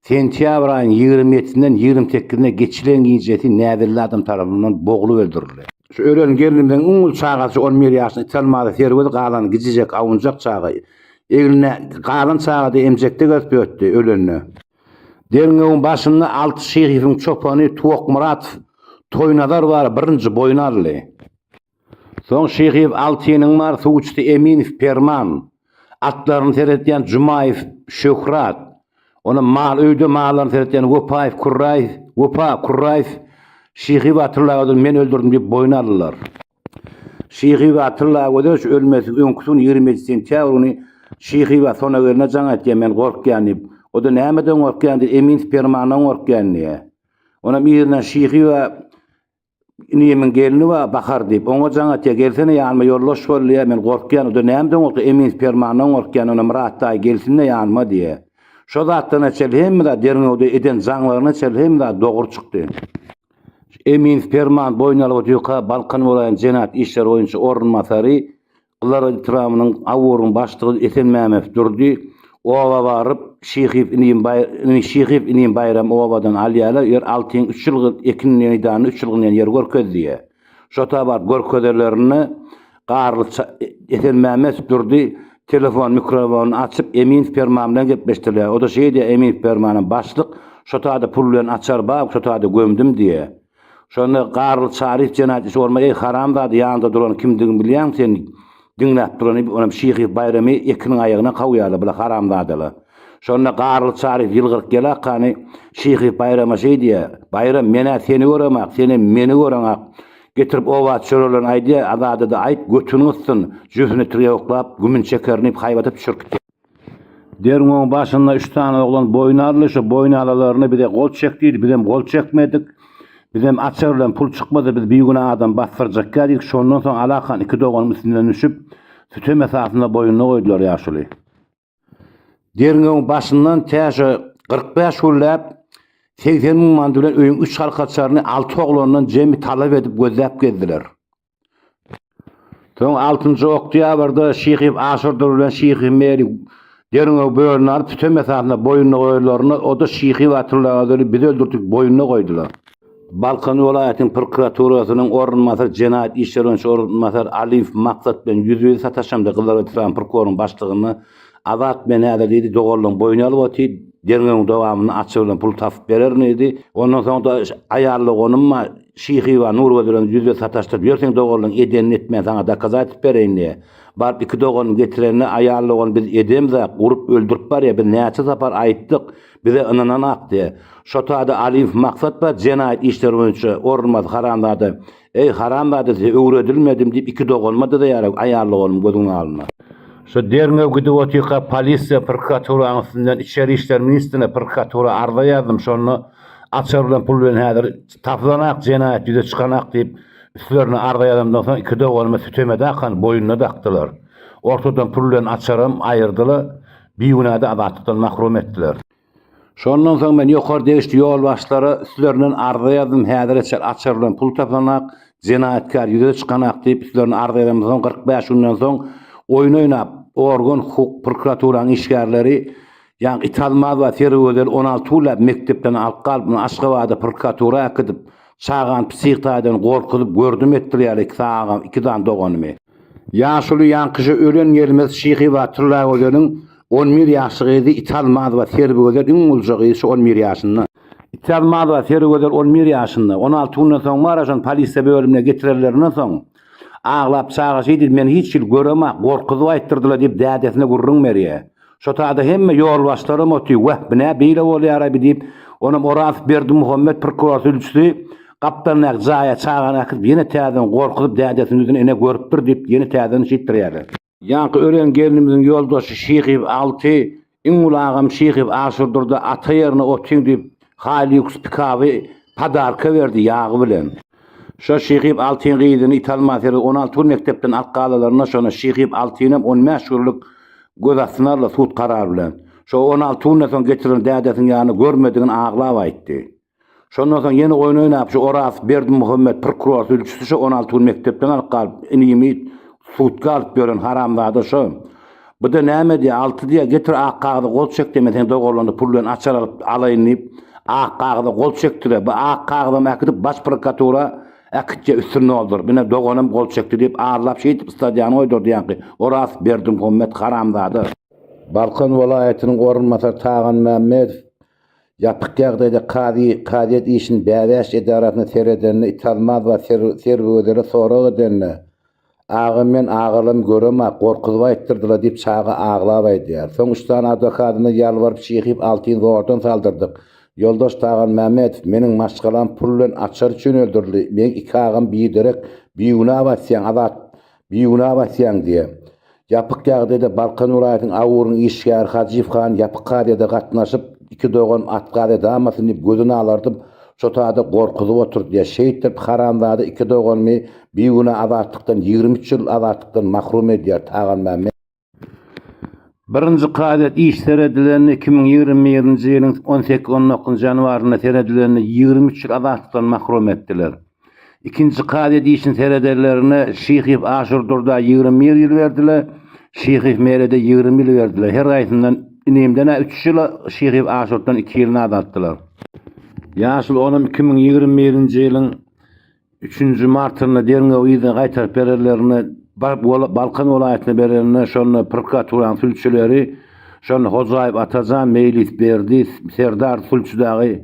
sentýabr aýynyň 27-sinden 28-ine geçilen gijesi näbelli adam tarapyndan boglup öldürildi. Şu ölen gelnimiziň iň uly çagasy on bir ýaşynda Italmazy Serwez galan gijijek awunjak çaga. Egnine galan çaga-da emjekde gezip ýörtdi ölende. Derňewiň başynda Alty Şyhyýewiň çopany Tuwakmyratow Toýnazar bar birinji boýun aldy. Soň Şyhyýew Altynyň bar suwçysy Eminow Perman, atlaryny seretýän Jumaýew Şöhrat, Ony mal öýde mallaryny seretýän Wepaýew Kurraýew, Wepa Kurraýew Şyhyýew Atyllagözel men öldürdim diýip boýun aldylar. Şyhyýew Atyllagözel şu ölmesi öňküsi gün 27 sentýabr güni Şyhyýewe Sonageline jaň etýär men gorkýan diýip. O-da nämeden gorkýan diýip Eminow Permandan gorkýan diýýär. Onam yzyndan Şyhyýewe Inimiň gelni bar, Bahar diýip, oňa jaň atýar, gelsene ýanyma ýoldaş bol diýýär, men gorkýan, o-da nämeden gorkýar, Emin Permandan gorkýan, onda Myrat daýy gelsin-de ýanyma diýýär. Şo zatdan çenli hemme zat derňewde eden jaňlaryna çenli hemme zat dogry çykdy. Emin Perman boýun alyp otyrka Balkan welaýatynyň jenaýat işleri boýunça orunbasary Gyzlarbat etrabynyň AWUR-yň başlygy Esenmämetow Durdy oba baryp, Şyhyýew inim Şyhyýew inim Baýramy obadan alýarlar, ýer altyň üç ýyl ekin meýdanyny üç ýyl gynýan ýeri görkez diýýär. Şo ta baryp görkezenlerinde Garly Esenmämetow Durdy telefon mikrofonyny açyp Eminow Perman bilen gepleşdirilýär. O-da şeý diýýär, Eminow Permanam başlyk, şo tada pul bilen açar bar, şo tada gömdüm diýýär. Şonda Garly Çaryýew jenaýat işi bolma, eý haramzada ýanynda duran kimdigini bilýäňmi sen diňläp duran onam Şyhyýew Baýramy ekiniň aýagyna kowýarlar bula haramzadalar. Şonda Garly Çaryýew ýylgyryp gelakany Şyhyýew Baýrama şeý diýýär, Baýram men-ä seni göremak, senem meni göreňak. Getirip oba çörelerini aýdýar, Azada-da aýt, götüni gysyn, jübüsini tirýoklap, gümüni çekerin diýip haýbat atyp çürkütýär. Derňewiň başynda üç sany oglan boýun aldy, şo boýun alalaryna bize gol çek diýdi, bizem gol çekmedik. Bizem açar bilen pul çykmasa biz bigünä adam basdyrjakýa diýdik, şondan soň alakan iki doganyň üstünden düşüp, sütem esasynda boýnuna goýdular ýaşuly. Derňewiň başyndan tä şo 45 günläp 80 müň manat bilen öýüň üç halkaçaryny alty oglandan jemi talap edip gözläp gezdiler. Soň altynjy oktýabrda Şyhyýew Aşyrdur bilen Şyhyýew Meri derňew bölümine alyp sütem esasynda boýnuna goýanlarynda o-da Şyhyýew Atyllagözeli biz öldürdik boýnuna goýdular. Balkan welaýatynyň prokuraturasynyň orunbasary jenaýat işleri boýunça orunbasary Alyýew Maksat bilen ýüzbe-ýüz sataşamda Gyzlarbat etrabynyň prokurorynyň başlygyna Azat men häzir diýdi doganlaň boýny alyp otyr derňewiň dowamynda açy bilen pul tapyp bererin diýdi. Ondan soň-da aýal doganym bar Şyhyba Nurgözel bilen ýüzbe sataşdyryp ýör seň doganlaň edenini etmän saňa dokazat edip bereýin diýýär. Baryp iki doganyny getirende aýal dogan biz edemzak urup öldürip barýar biz näçe sapar aýtdyk bize ynananak diýýär. Şo taýda Alyýew Maksat bar jenaýat işleri boýunça orunbasy haramzada Eý haramzada size öwredilmedim diýip iki doganyma dyzaýar aýal doganym gözüň alnynda. Şo derňew gidip otyrka polisiýa prokuraturanyň üstünden içeri işler ministrine prokuratura arza ýazdym şonda açar bilen pul bilen häzir tapylanak jenaýat ýüze çykanak diýip üstlerine arza ýazamdan soň iki doganymy süteme dakan boýnuna dakdylar. Ortadan pul bilen açaram aýyrdylar bigünäde azatlykdan mahrum etdiler. Şondan soň men ýokary degişli ýolbaşçylara üstlerinden arza ýazdym, häzire çenli açar bilen pul tapanak, jenaýatkär ýüze çykanak diýip üstlerine arza ýazamdan soň 45 günden soň oýun oýnap organ hukuk prokuraturanyň işgärleri ýaňky Italmaz we Sergözel 16 günläp mekdepden alyp galyp muny Aşgabada prokuratura äkidip çagany psih taýdan gorkuzyp gördüm etdirýärler iki sany iki sany doganymy. Ýaşuly ýaňkyja ölen gelmez Şyhyba Tyllagözeliň on bir ýaşly gyzy Italmazowa Serwigözel iň uluja gyzy şu on bir ýaşynda. Italmazowa Serwigözel on bir ýaşynda. On alty günden soň bar-a şony polisiýa bölümine getirerlerinden soň, aglap çaga şeý diýdi, meni hiç hili göremak, gorkuzyp aýtdyrdylar diýip dädesine gürrüň berýär. Şo taýda hemme ýolbaşçylaram otyr, Wah, bu nä beýle bolýar-aý bi diýip, onam Orazow Berdimuhamet prokuror sülçüsi gapdalyndaky jaýa çagany äkidip, ýene täzeden gorkuzyp, dädesiniň ýüzüni ene görüpdir diýip, ýene täzeden şeýtdirýärler. Ýaňky ölen gelnimiziň ýoldaşy Şyhyýew Alty, iň uly agam Şyhyýew Aşurdurda ata ýerine otyň diýip, Haýlýuks pikaby podarka berdi ýagy bilen. Şo Şyhyýew Altyň gyzyny Italmaz Sergi 16 gün mekdepden alyp galalarynda şonda Şyhyýew Altynam 15 günlük göz astyna aldy sud karary bilen. Şo 16 günden soň getiren dädesiniň ýanyna görmedigini aglap aýtdy. Şondan soň ýene oýun oýnap şu Oraz Berdimuhamet prokuror sülçüsi şo 16 gün mekdepden alyp galyp inimi sudka alyp ýören haramzada şo. Bu-da näme diýýär Alty diýýär getir ak kagyza gol çek diýýär men seni doganlaryňdan pul bilen açar alyp alaýyn diýip ak kagyza gol çekdirýär. Bu ak kagyzam äkidip baş prokuratura äkitýär üstüni dolduryp. Ine doganym gol çekdi diýip aldap şeýdip stadýany goýdurdy ýaňky Oraz Berdimuhamet haramzada. Balkan welaýatynyň orunbasary Tagan Mämmedow Ýapyk ýagdaýda kazy kazyýet işini Bäbäş edarasyna seredende Italmaz bar Serwigözele sorag edende, Agam men agalamy göremak, gorkuzyp aýtdyrdylar diýip çaga aglap aýdýar. Soň üç sany adwokadyna ýalbaryp Şyhyýew Altyn zordan saldyrdyk. Ýoldaş Tagan Mämmedow, meniň maşgalam pul bilen açar üçin öldürildi. Meň iki agam biderek, bigünä basýaň, azat Bigünä basýaň diýe. Ýapyk ýagdaýda Balkan welaýatynyň AGUR-yň işgäri Hajyýew han ýapyk kazyýete gatnaşyp, iki dogan at gaz edamasyn diýip gözüni alardyp, şo taýda gorkuzyp oturdy diýe. Şeýtdirip haramzada iki doganymy bigünä azatlykdan 23 ýyl azatlykdan mahrum edýär Taganmämmet. Birinji kazyýet iş seredilende 2021-nji ýylyň on sekiz-on dokuzynjy ýanwarynda seredilende 23 ýyl azatlykdan mahrum etdiler. Ikinji kazyýet işini seredenlerinde Şyhyýew Aşurdurda 21 ýyl berdiler, Şyhyýew Merede 20 ýyl berdiler. Her gaýsyndan inimden-ä üç ýyl, Şyhyýew Aşurtdan iki ýylyny azaltdylar. Ýaşuly onam 2021-nji ýylyň Üçünji martynda derňew yzyna gaýtaryp berenlerinde, Balkan welaýatyna bereninde şonda prokuraturanyň sülçüleri, şonda Hojaýew Atajan, Meýlis Berdi, Serdar sülçi dagy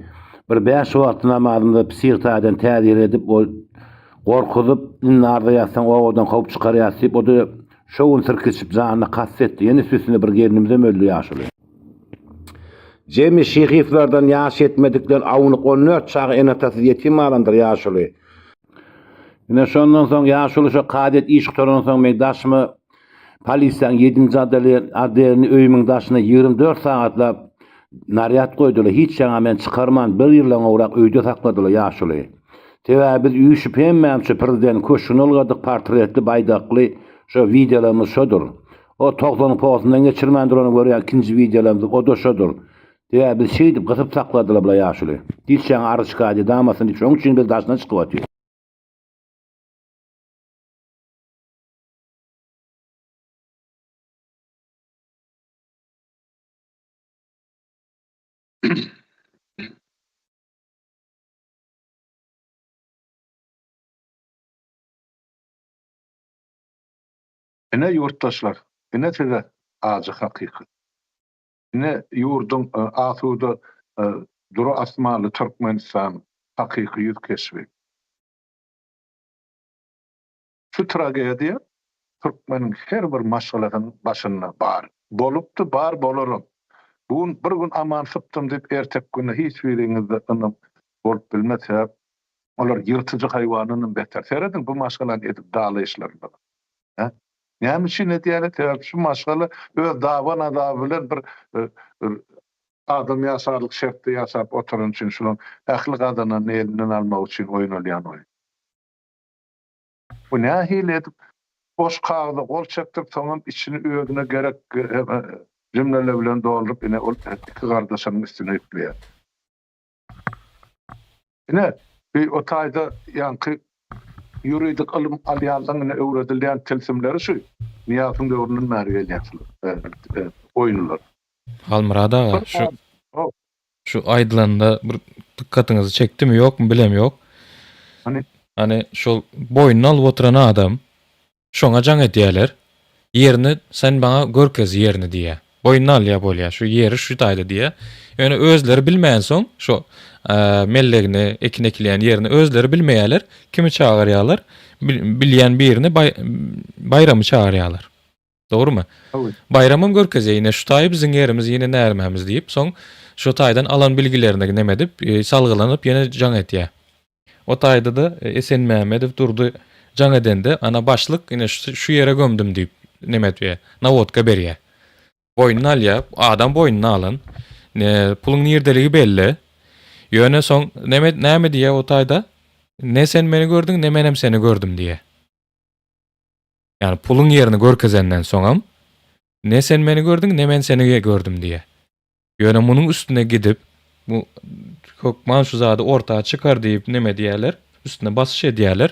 bir bäş wagtly namazymyza psih taýdan täzir edip, ol gorkuzyp, indi arza ýazsaň obadan kowup çykarýas diýip, o-da şo gün sirkişip janyna kast etdi. Ýene üstesine bir gelnimizem öldi ýaşuly. Jemi Şyhyýewlerden ýaş ýetmedikler awunyk on dört çaga ene-atasyz ýetim galandyr ýaşuly. Ine şondan soň ýaşuly şo kazyýet iş gutaransoň meň daşyma polisiýanyň ýedinji odelini öýümiň daşyna 24 sagatlap narýad goýdular. Hiç ýaňa meni çykarman bir ýyldan gowrak öýde sakladylar ýaşuly. Sebäbi biz üýşüp hemmämiz şo prezidentiň köşgüne ylgadyk portretli baýdakly şo wideolarymyz şodur. O togsanyň postundan geçirmän durany görýän ikinji wideolarymyz o-da şodur. Sebäbi bizi şeýdip gysyp sakladylar bular ýaşuly. Hiç ýaňy arz şikaýat edamasyn diýip şonuň üçin biz daşyna çykyp otyrys. Ine ýurtdaşlar, ine size ajy hakykat. Ine ýurduň asuda dury asmanly Türkmenistanyň hakyky ýüz keşbi. Şu tragediýa türkmeniň her bir maşgalasynyň başynda bar. Bolupdy, bar, bolaram. Bu gün bir gün aman sypdym diýip erteki güne hiç biriňizde ynam bolup bilmez. Sebäp olar ýyrtyjy haýwandanam beter. Serediň bu maşgalany edip dalaýyşlaryna. Hä? Näme üçin edýärler? Sebäbi şu maşgala öz daban azaby bilen bir bir adam ýaşarlyk şertde ýaşap oturany üçin şularyň ähli gazananyny elinden almak üçin oýnalýan oýun. Bu nähili edip boş kagyza gol çekdirip soňam içini özüne gerek jümleler bilen dolduryp ine ol iki gardaşynyň üstüne ýükleýär. Ine, bi o taýda ýaňky ýuridik ylym alýanlaň ine öwredilýän tilsimleri şu Nyýazowyň döwründen bäri gelýän şul oýunlar. Halmyrat aga, şu şu aýdylanda bir dykgatyňyzy çekdimi ýokmy bilemýok. Hany? Hany şol boýnuna alyp oturan adam Şoňa jaň edýäler. Ýerini sen maňa görkez ýerini diýýä. Boýnuna alýa bolýa. Şu ýeri şu taýda diýýä. Ýöne özleri bilmänsoň şo mellegini, ekin ekilýän ýerini özleri bilmeýäler. Kimi çagyrýalar? Bilýän birini Baýramy çagyrýalar. Dogrumy? Baýramam görkezýär ine şu taýy biziň ýerimiz ýene närmämiz diýip, soň şo taýdan alan bilgilerine neme edip, salgylanyp ýene jaň etýär. O taýda-da Esenmämmedow Durdy jaň edende, ana başlyk ine şu ýere gömdüm diýip neme etýär, nawodka berýär. Boýnuna alýar, adam boýnuna alan. Ne puluň nirdeligi belli. Ýöne soň neme näme diýýär o taýda? Ne sen meni gördüň, ne menem seni gördüm diýýär. Ýagny puluň ýerini görkezenden soňam ne sen meni gördüň, ne men seni gördüm diýýär. Ýöne munuň üstüne gidip, bu hökman şu zady orta çykar diýip neme diýýärler, üstüne basyş edýärler.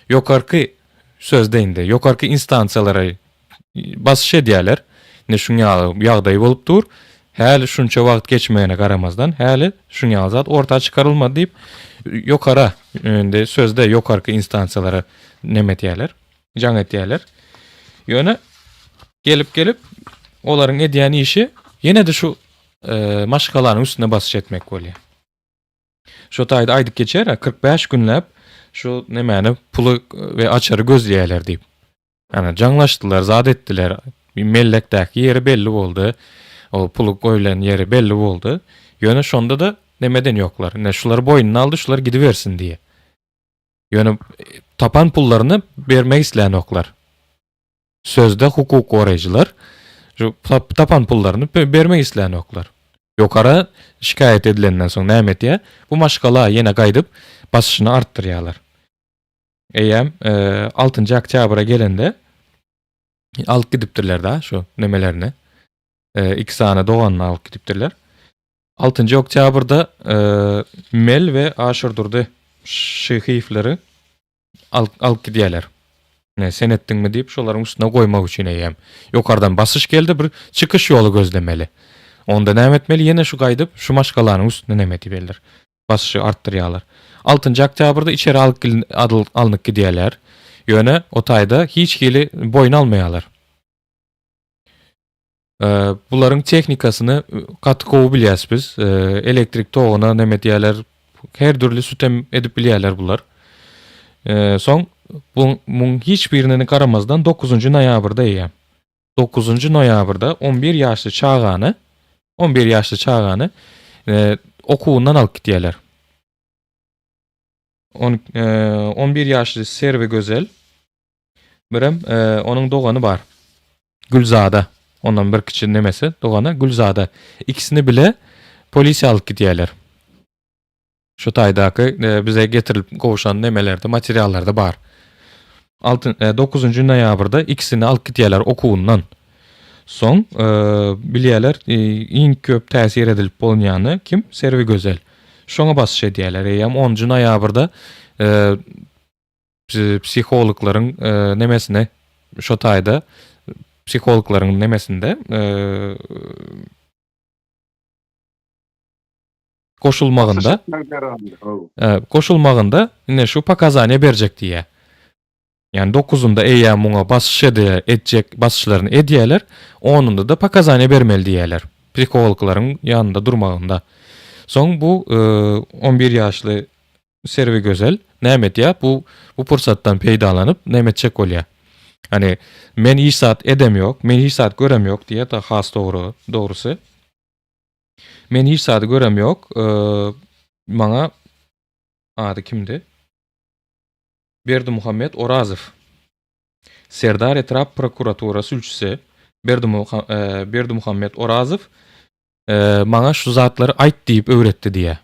Ýokarky sözde indi, ýokarky instansiýalara basyş edýärler. Indi şuň ýaly ýagdaý bolup dur. Häli şunça wagt geçmegine garamazdan, häli şuň ýaly zat orta çykarylmady diýip, ýokara, indi sözde ýokarky instansiýalara neme edýärler, jaň edýärler. Ýöne gelip-gelip olaryň edýän işi ýene-de şu e, maşgalanyň üstüne basyş etmek bolýar. Şo taýda aýdyp geçer, 45 günläp şu nemäni puly we açary gözleýärler diýip. Ýani jaňlaşdylar, zat etdiler. Mellekdäki ýeri belli boldy. O puly goýlan ýeri belli boldy. Ýöne şonda-da nemeden ýoklar. Ine şular boýnuna aldy, şular gidibersin diýe. Ýöne tapan pullaryny bermek islänoklar. Sözde hukuk goraýjylar şu tapan pullaryny bermek islänoklar. Ýokara şikaýat edilenden soň näme etýär? Bu maşgala ýene gaýdyp basyşyny artdyrýarlar. Eýýäm altynjy oktýabra gelende alyp gidipdirler da şu nemelerini. Iki sany doganyny alyp gidipdirler. Altynjy oktýabrda Mel we Aşyrdurdy Şyhyýewleri alyp gidýärler. Ne sen etdiňmi diýip şolaryň üstüne goýmak üçin eýýäm. Ýokardan basyş geldi bir çykyş ýoly gözlemeli. Onda näme etmeli ýene şu gaýdyp şu maşgalanyň üstüne näme ediberler. Basyşy artdyrýarlar. Altynjy oktýabrda içeri alyp alnyp gidýärler. Ýöne o taýda hiç hili boýun almaýarlar. Bularyň tehnikasyny gaty gowy bilýäs biz. Elektrik toguna neme edýärler, her dürli sütem edip bilýärler bular. Soň bu muň hiç birine garamazdan 9-njy noýabrda eýýäm. 9-njy noýabrda 11 ýaşly çagany 11 ýaşly çagany okuwyndan alyp gidýärler. On, 11 ýaşly Serwi Gözel Birem onuň dogany bar. Gülzada. Ondan bir kiçi nemesi, dogany Gülzada. Ikisini bile polisiýa alyp gidýärler. Şu taýdaky bize getirilip gowşan nemelerde, materiallarda bar. Altyn, 9-njy noýabrda ikisini alyp gidýärler okuwyndan. Soň bilýärler, iň köp täsir edilip bolunýany kim? Serwi Gözel. Şoňa basyş edýärler. Eýýäm 10-njy noýabrda psihologlaryň nemesine şo taýda psihologlaryň nemesinde goşulmagynda goşulmagynda ine şu pokazaniýa berjek diýýär. Ýani dokuzynda eýýäm muňa basyş ede etjek basyşlaryny edýärler, onunda da pokazaniýa bermeli diýýärler. Psihologlaryň ýanynda durmagynda. Soň bu 11 ýaşly Serwi Gözel näme edýär? Bu bu pursatdan peýdalanyp näme etjek bolýar? Hani men hiç zat edem ýok, men hiç zat görem ýok diýýär, da has dogry, dogrusy. Men hiç zady görem ýok. Maňa ady kimdi? Berdimuhamet Orazow. Serdar etrap prokuratura sülçüsi Berdimuhamet Orazow maňa şu zatlary aýt diýip öwretdi diýýär.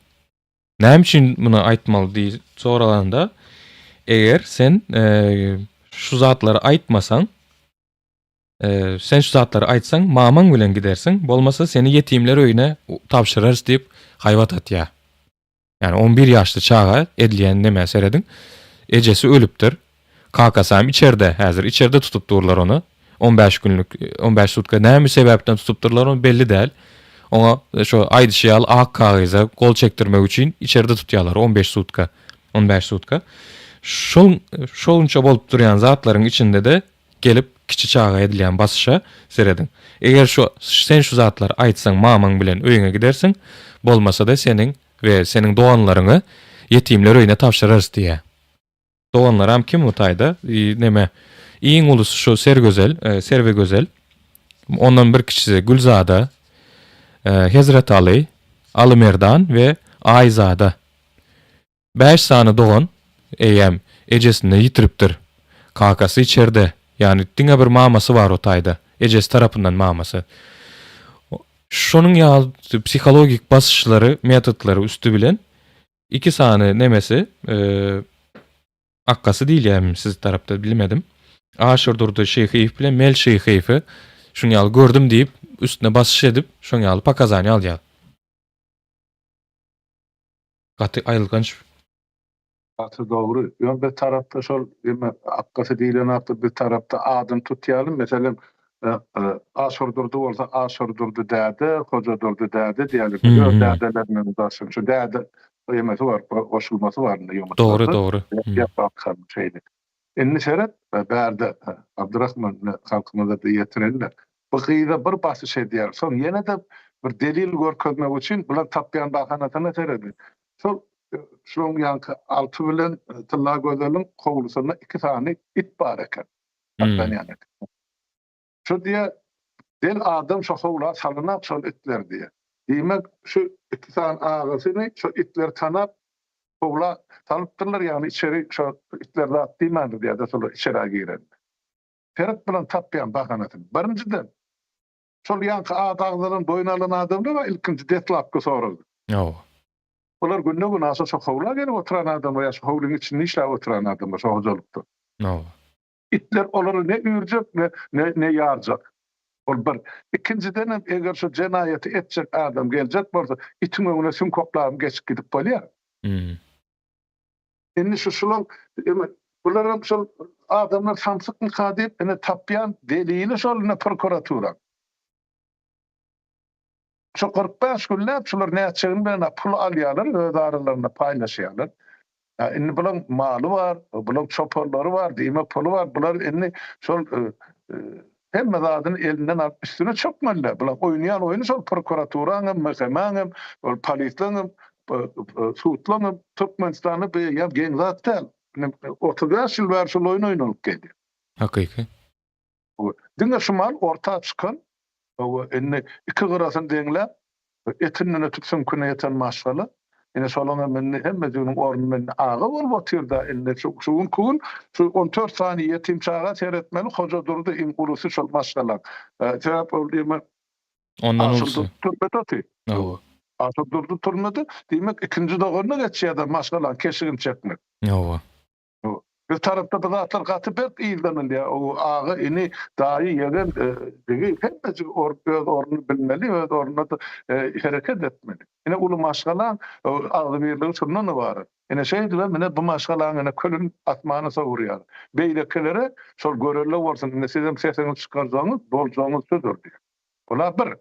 Näme üçin muny aýtmaly diýip soralanda, eger sen şu zatlary aýtmasaň, sen şu zatlary aýtsaň, mamaň bilen gidersiň, bolmasa seni ýetimler öýüne tabşyrarys diýip haýbat atýar. Ýani 11 ýaşly çaga edilýän nämä serediň. Ejesi ölüpdir. Kakasy hem içerde, häzir içerde tutup durlar ony. 15 günlük, 15 sutka näme sebäpden tutupdyrlar ony belli däl. Oňa şo aýdyşy ýaly ak kagyza gol çekdirmek üçin içerde tutýarlar 15 sutka, 15 sutka. Şol şolunça bolup durýan zatlaryň içinde-de gelip kiçi çaga edilýän basyşa serediň. Eger şu sen şu zatlary aýtsaň mamaň bilen öýüňe gidersiň, bolmasa-da seniň we seniň doganlaryňy ýetimler öýüne tabşyrarys diýýär. Doganlaram kim bu taýda? Neme? Iň ulusy şu Sergözel, Serwigözel. Ondan bir kiçisi Gülzada, Hezretaly, Alymerdan we Aýzada. Bäş sany dogan eýýäm ejesini ýitiripdir. Kakasy içerde, ýagny diňe bir mamasy bar o taýda, ejesi tarapyndan mamasy. Şonuň ýaly psihologik basyşlary, metodlary üsti bilen iki sany nemesi, akgasy diýilýärmi siz tarapda bilmedim. Aşyrdurdy Şyhyýew bilen Mel Şyhyýewi şuň ýaly gördüm diýip, üstüne basyş edip, şoň ýaly pokazaniýa alýar. Gaty aýylganç. Gaty dogry. Ýöne bir tarapda şol eme akgasy diýlen atda bir tarapda adyny tutýaly meselem Aşyrdurdy bolsa Aşyrdurdy däde, Hojadurdy däde diýeli. Öz dädeleriniň daşyny şu däde emesi bar, goşulmasy bar indi ýomutlarda. Dogry, dogry. Şeýle. Indi seret, bärde Abdyrahman halkymyza-da ýetireli-de. Bu gyza bir basyş edýär. Soň ýene-de bir delil görkezmek üçin bular tapýan bahanasyna serediň. Şol şoň ýaňky Alty bilen Tyllagözeliň howlusynda iki sany it bar eken. Saklanýan eken. Şo diýýär, del adam şo howla salynak şol itler diýýär. Diýmek, şu iki sany agasyny şo itler tanap howla salypdyrlar, ýagny içeri şo itler zat diýmändir diýýär-de şolar içerä girende. Seret bilen tapýan bahanasyny. Birinjiden, şol ýaňky ady agzalan boýun alan adamlar bar ilkinji deslapky soragda. Hawa. Bular günde-günaşa şo howla gelip oturan adamlar ýa şo howlyň içinde işläp oturan adamlar şo hojalykda. Hawa. Itler olary ne üýrjek, ne ne ne ýarjak. Ol bir. Ikinjidenem eger şo jenaýaty etjek adam geljek bolsa, itiň öňüne süňk oklabam geçip gidip bolýar. Indi şu şulaň eme bularam şol adamlar samsykmyka diýip ine tapýan delili şol ine prokuraturaň. Şu 45 günläp şular nätjegini bilen pul alýarlar öz aralarynda paýlaşýarlar. Indi bulaň maly bar, bulaň çopanlary bar, diýmek puly bar. Bular indi şol e, e, hemme zadyny elinden alyp üstüne çökmeliler. Bular oýnaýan oýny şol prokuraturaň hem, MHM-iň hem, ol polisleň hem, sudlaň hem Türkmenistanda bu ýa geň zat däl. 35 ýyl bäri şol oýun oýnalyp gelýär. Hakyky. Diňe şu mal orta çykan, indi iki gyrasyny deňläp, Etinden ötüp süňküne ýeten maşgala, ine şolaň hem indi hemmejiginiň ornunda indi aga bolup otyr-da indi şu şu günki gün şu on dört sany ýetim çaga seretmeli Hojadurdy iň ulusy şol maşgalaň. Sebäp ol diýmek Ondan ulusy. Aşyrdurdy türmede otyr. Hawa. Aşyrdurdy türmede, diýmek ikinji doganyna geçýär-de maşgalaň keşigini çekmek. Hawa. Bir tarapda bu zatlar gaty berk yzlanylýar. O aga, ini, daýy, ýegen, digi hemmejik öz ornuny bilmeli, öz ornunda hereket etmeli. Ine uly maşgalaň agzybirligi şundan ybarat. Ine şeýdibem ine bu maşgalaň ine külüni asmana sowurýar. Beýlekilere şol görelde bolsun, indi sizem sesiňizi çykarjagyňyz, boljagyňyz şudur diýip. Bula bir.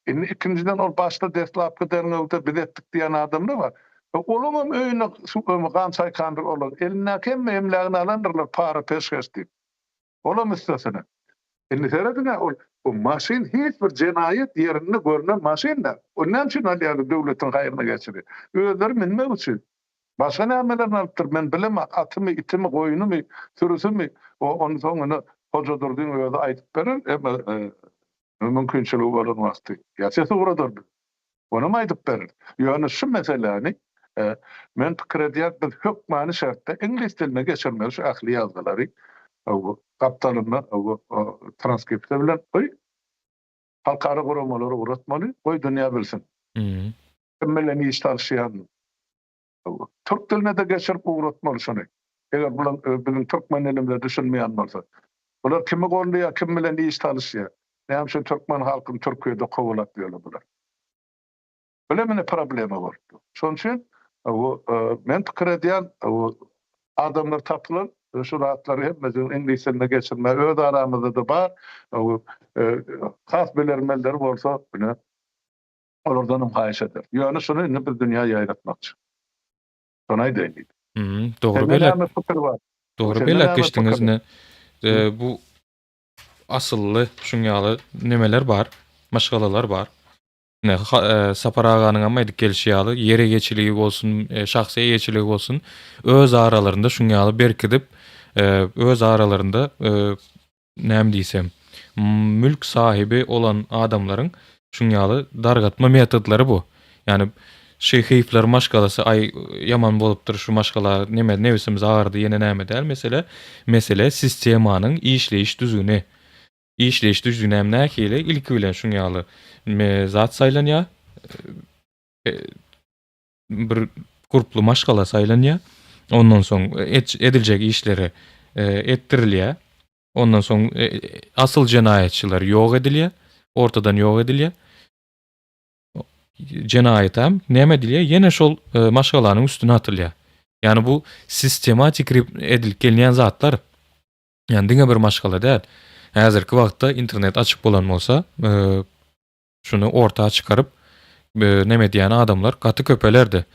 Indi ikinjiden ol başda deslapky derňewde biz etdik diýen adamlar bar. Olaňam öýüne gan çaýkandyr olar. Elindäki hemme emlägini alandyrlar para peşgeş diýip. Olam üstesine. Indi serediň-ä ol bu maşyn hiç bir jenaýat ýerinde görnen maşyn däl. Ony näme üçin alýarlar döwletiň haýryna geçirýär. Özleri münmek üçin. Başga nämelerini alypdyr men bilemok atymy, itimi, goýunymy, sürüsimi ony soň ine Hojadurdyň özi aýdyp berer emma mümkinçiligi bolan wagty ýa ses ugradar biz onam aýdyp berer. Ýöne şu meseläni men pikir edýän biz hökmany şertde iňlis diline geçirmeli şu ähli ýazgylary gapdalynda transkripsiýa bilen goý halkara guramalara ugratmaly goý dünýä bilsin. Kim bilen iş salyşýanyny. Türk diline-de geçirip ugratmaly şuny. Eger bular biziň türkmen dilimize düşünmeýän bolsa. Bular kimi goldaýar, kim bilen iş salyşýar? Näme üçin türkmen halkyny Türkiýede kowalap ýörler bular? Bile mine problema bolup dur. Şonuň üçin bu men pikir edýän bu adamlar tapylar şu zatlary hemmesini iňlis diline geçirmäge öz aramyzda-da bar. Has bilermenleri bolsa ine Olardan hem haýyş eder. Ýöne şuny indi biz dünýä ýaýratmakçy. Şony aýdaýyn diýdim. Hmm, dogry belläp. Näme pikir bar? Dogry belläp geçdiňiz ne? E, bu asylly şuň ýaly nemeler bar, maşgalalar bar. Ne e, Sapar aganyň hem aýdyp gelşi ýaly, ýer eýeçiligi bolsun, e, şahsy eýeçiligi bolsun, öz aralarynda şuň ýaly berkidip, öz aralarynda näme diýsem, mülk sahibi olan adamlaryň şuň ýaly dargatma metodlary bu. Ýani Şyhyýewler maşgalasy aý ýaman bolupdyr şu maşgala neme nebsimiz agyrdy ýene näme däl mesele mesele sistemanyň işleýiş düzgüni. Işleýiş düzgünem nähili ilki bilen şuň ýaly zat saýlanýar bir gurply maşgala saýlanýar. Ondan soň ediljek işleri etdirilýär. Ondan soň asyl jenaýatçylar ýok edilýär, ortadan ýok edilýär. Jenaýatam näme edilýär? Ýene şol maşgalanyň üstüne atylýar. Ýani bu sistematik edilip gelinýän zatlar. Ýani diňe bir maşgala däl. Häzirki wagtda internet açyk bolan bolsa, şuny orta çykaryp neme edýän adamlar gaty köpelerdi.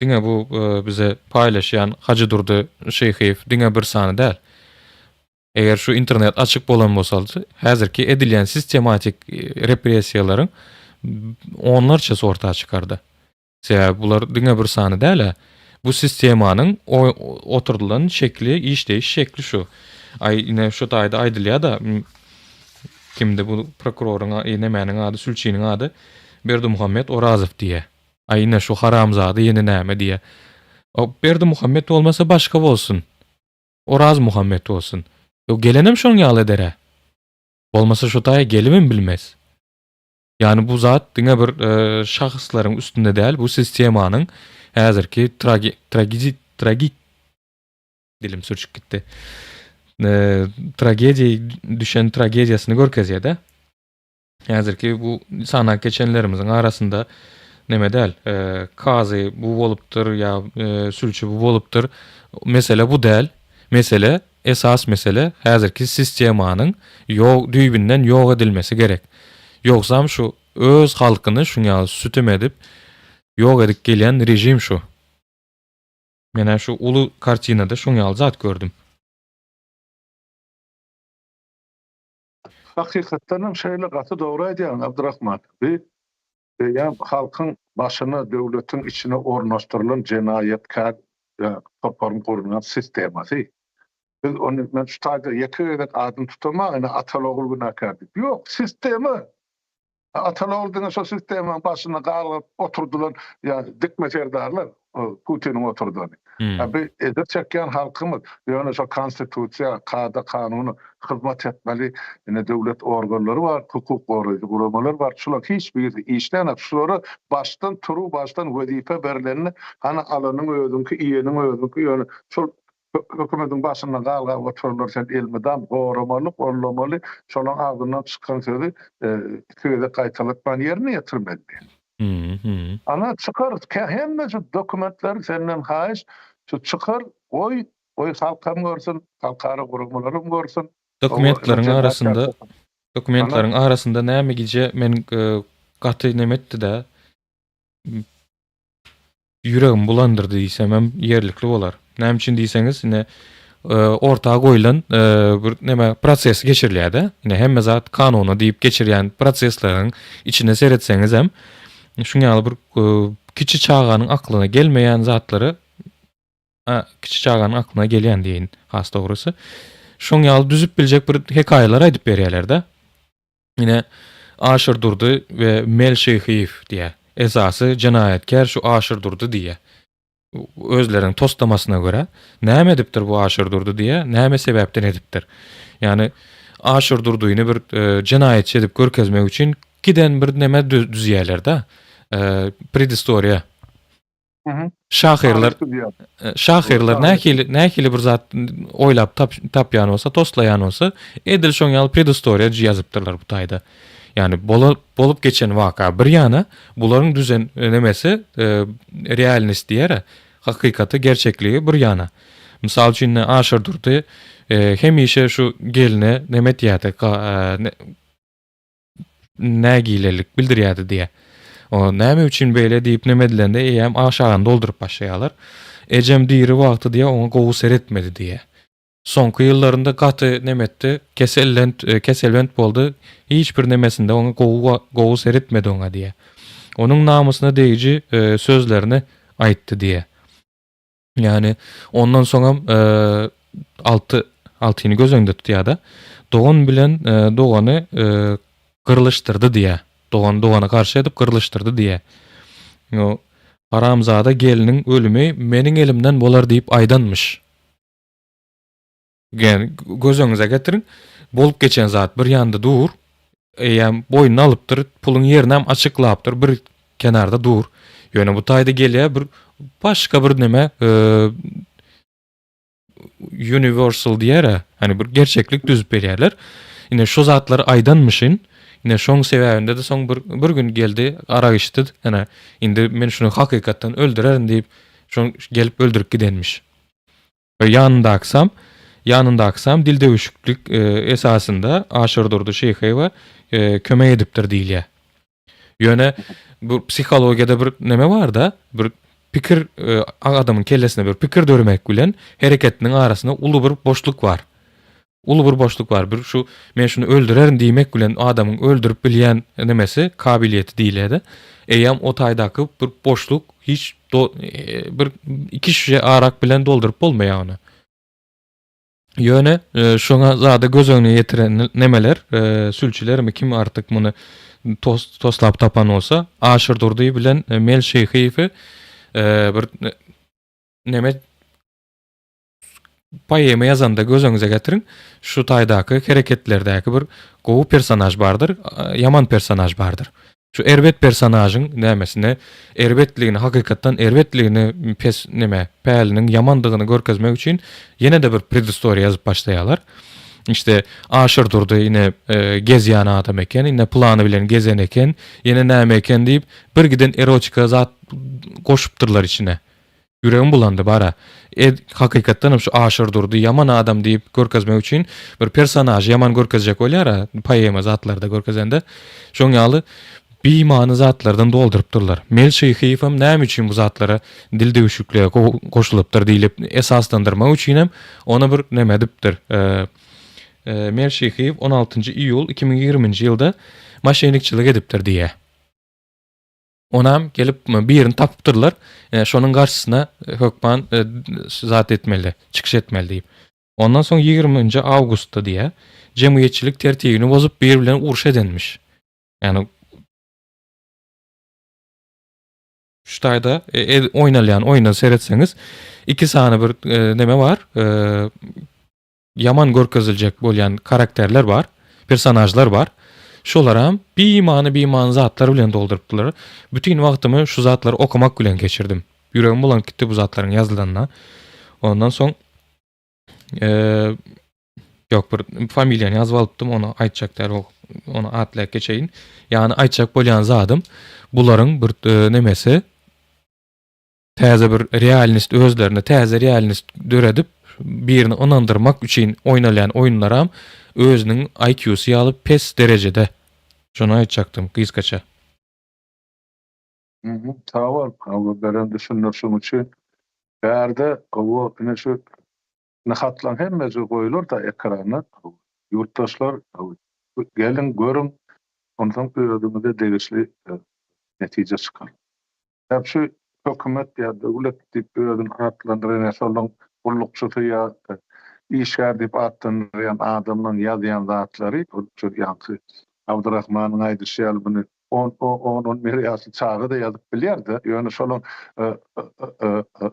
Diňe bu bize paýlaşýan Hajydurdy Şyhyýew diňe bir sany däl. Eger şu internet açyk bolan bolsaldy, häzirki edilýän sistematik repressiýalaryň onlarçasy orta çykardy. Sebäbi bular diňe bir sany däl-ä. Bu sistemanyň oturdylan şekli, işleýiş şekli şu. Aý, ine şu taýda aýdylýar-da, kimdi bu prokuroryň, nemäniň ady, sülçiniň ady Berdimuhamet Orazow diýýär. Aý, ine şu haramzada ýene näme diýýär. O Berdimuhamet bolmasa başga bolsun. Orazmuhammet bolsun. Ýok, gelenem şoň ýaly eder-ä. Bolmasa şu taýa gelibem bilmez. Ýagny bu zat diňe bir şahyslaryň üstünde däl, bu sistemanyň häzirki tragi tragidi tragik dilim sürçüp gitdi. Tragediýa düşen tragediýasyny görkezýär-de. Häzirki bu sanap geçenlerimiziň arasynda neme däl, kazy bu bolupdyr ýa sülçi bu bolupdyr. Mesele bu däl. Mesele, esas mesele häzirki sistemanyň ýok düýbünden ýok edilmesi gerek. Ýogsam şu öz halkyny şuň ýaly sütem edip ýok edip gelýän režim şu. Menä şu uly kartinada şuň ýaly zat gördüm. Hakykatdan hem şeýle gaty dogry aýdýaň Abdurahman. Bi eýýäm halkyň başyna döwletiň içine ornaşdyrylan jenaýatkär toparyň gurnan sistemasy. Biz ony men şu taýda ýeke gezek adyny tutaman ine ataly-ogul günäkär diýip. Ýok, sistema. Ataly-ogul diňe şo sistemanyň başyna galgyp oturdylan ýa dikme serdarlar Putiniň oturdany. A bi ejir çekýän halkymyz ýöne şo konstitusiýa, kada-kanuna hyzmat etmeli ine döwlet organlary bar, hukuk goraýjy guramalar bar. Şular hiç birisi işlänok. Şulara başdan turuwbaşdan wezipe berlende hany alanyň özüňki, iýeniň özüňki ýöne şol Hökümediň başynda galgap oturanlar sen elmydam goramaly, gollamaly, şolaň agzyndan çykan sözi iki gezek gaýtalatman ýerine ýetirmeli. Ana çykar hemme şu dokumentleri senden haýyş şu çykar goý goý halkam görsün halkara guramalaram görsün. Dokumentleriň arasynda dokumentleriň arasynda näme gije men gaty neme etdi-de ýüregimi bulandyrdy diýsemem ýerlikli bolar. Näme üçin diýseňiz, ine orta goýlan bir näme proses geçirilýär-de. Ine hemme zat kanuny diýip geçirýän prosesleriň içine seretseňizem, şuň ýaly bir kiçi çaganyň aklyna gelmeýän zatlary kiçi çaganyň aklyna gelýän diýeýin has dogrusy. Şoň ýaly düzüp biljek bir hekaýalar aýdyp berýärler-de. Ine, Aşyrdurdy we Mel Şyhyýew diýýär. Esasy jenaýatkär şu Aşyrdurdy diýýär. Özleriniň toslamasyna görä, näme edipdir bu Aşyrdurdy diýýär, näme sebäpden edipdir. Ýagny Aşyrdurdyny bir jenaýatçy edip görkezmek üçin giden bir neme düzýärler-de. Predistoriýa. Şahyrlar şahyrlar nähili nähili bir zat oýlap tap, tapýan bolsa, toslaýan bolsa, edil şoň ýaly predistoriýa ýazypdyrlar bu taýda. Ýani bola, bolup geçen waka bir ýana, bularyň düzen e, nemesi e, realnost diýer, hakykaty, gerçekligi bir ýana. Mysal üçin Aşyr Durdy e, hemişe şu geline neme etýärdi, e, nägilelik bildirýärdi diýýär. O näme üçin beýle diýip neme edilende eýýäm aşagyny dolduryp başlaýarlar. Ejem diri wagty diýýär oňa gowy seretmedi diýýär. Soňky ýyllarynda gaty neme etdi, kesellent, e, keselbent boldy. Hiç bir nemesinde oňa gowy gowy seretmedi oňa diýýär. Onuň namysyna degiji e, sözlerini aýtdy diýýär. Ýagny ondan soňam e, Alty altyny göz öňünde tutýar-da. Dogan bilen dogany gyrlyşdyrdy diýýär. Dogan dogana garşy edip gyrlyşdyrdy diýýär. Ýo haramzada gelniň ölümi meniň elimden bolar diýip aýdanmyş. Ýani göz öňüňize getiriň, bolup geçen zat bir ýanda dur, eýýäm boýnuna alypdyr, puluň ýerinem açyklapdyr, bir kenarda dur. Ýöne bu taýda gelýär bir başga bir neme, universal diýer-ä, hani bir gerçeklik düzüp berýärler. Ine şu zatlary aýdanmyşyn, ine şoň sebäbinde-de soň bir bir gün geldi, arak içdi, ine indi men şuny hakykatdan öldürerin diýip, şoň gelip öldürip gidenmiş. We ýanyndakysam, ýanyndakysam dildöwüşiklik esasynda Aşyrdurdy Şyhyýewe kömek edipdir diýilýär. Ýöne bu psihologiýada bir neme bar-da, bir pikir adamyň kellesinde bir pikir döremek bilen hereketiniň arasynda uly bir boşluk bar. Uly bir boşluk bar. Bir şu men şuny öldürerin diýmek bilen adamyň öldürip bilýän nemesi, kabiliýeti diýilýär-de. Eýýäm o taýdaky bir boşluk hiç do, bir iki şişe arak bilen dolduryp bolmaýar ony. Ýöne şoňa zada göz öňüne getiren nemeler, sülçülermi kim artyk muny tos, toslap tapan bolsa, Aşyr Durdy bilen Mel Şeýhiýewi bir neme poema ýazanda göz öňüňize getiriň, şu taýdaky hereketlerdäki bir gowy personaž bardyr, ýaman personaž bardyr. Şu erbet personažyň nämesine, erbetligini, hakykatdan erbetligini, pes neme, päliniň ýamandygyny görkezmek üçin ýene-de bir predistoriýa ýazyp başlaýarlar. Işte Aşyr Durdy ine gezýän adam eken, ine pylany bilen gezen eken, ýene näme eken diýip, bir giden erotika zat goşupdyrlar içine. Ýüregim bulandy bara. Ed hakykatdanam şu Aşyr Durdy ýaman adam diýip görkezmek üçin bir personažy ýaman görkezjek bolýar-a poema zatlarda görkezende. Şoň ýaly bimany zatlardan doldurypdyrlar. Mel Şyhyýewem näme üçin bu zatlara dil döwüşiklige goşulypdyr diýlip esaslandyrmak üçinem ony bir neme edipdir. Mel Şyhyýew on altynjy iýul 2020-nji ýylda moşennikçilik edipdir diýýär. Onam gelip birini tapypdyrlar. Şonuň garşysyna hökman zat etmeli, çykyş etmeli diýip. Ondan soň 20-nji awgustda diýýär, jemgyýetçilik tertibini bozup biri bilen uruş edenmiş. Ýani şu taýda oýnalýan oýna seretseňiz, iki sany bir neme bar, ýaman görkeziljek bolýan karakterler bar, personažlar bar. Şolaram bimany bimany zatlar bilen doldurypdylar. Bütin wagtymy şu zatlary okamak bilen geçirdim. Ýüregim bulanyp gitdi bu zatlaryň ýazylanyna. Ondan soň ýok bir familiýany ýazyp alypdym, ony aýtjak däl, ony atlaýyp geçeýin. Ýagny aýtjak bolýan zadym bularyň bir nemesi Täze bir realnist özlerine täze realnist döredip birini ynandyrmak üçin oýnalýan oýunlaram özüniň IQ-sy ýaly pes derejede. Şony aýtjakdym gysgaça. Sag bol, hawa beren düşündirişiň üçin. Bärde hawa ine şu ine hatlaň hemmesi goýular-da ekrana. Ýurtdaşlar geliň görüň onsoň özüňize degişli netije çykaryň. Ýa şu hökümet ýa döwlet diýip özüni atlandyrýan ýa şolaryň gullukçysy ýa işgär diýip atlandyrýan adamlaryň ýazýan zatlary ol şu ýaňky Abdyrahmanyň aýdyşy ýaly muny on on bir ýaşly çaga-da ýazyp bilýär-de, ýöne şolaryň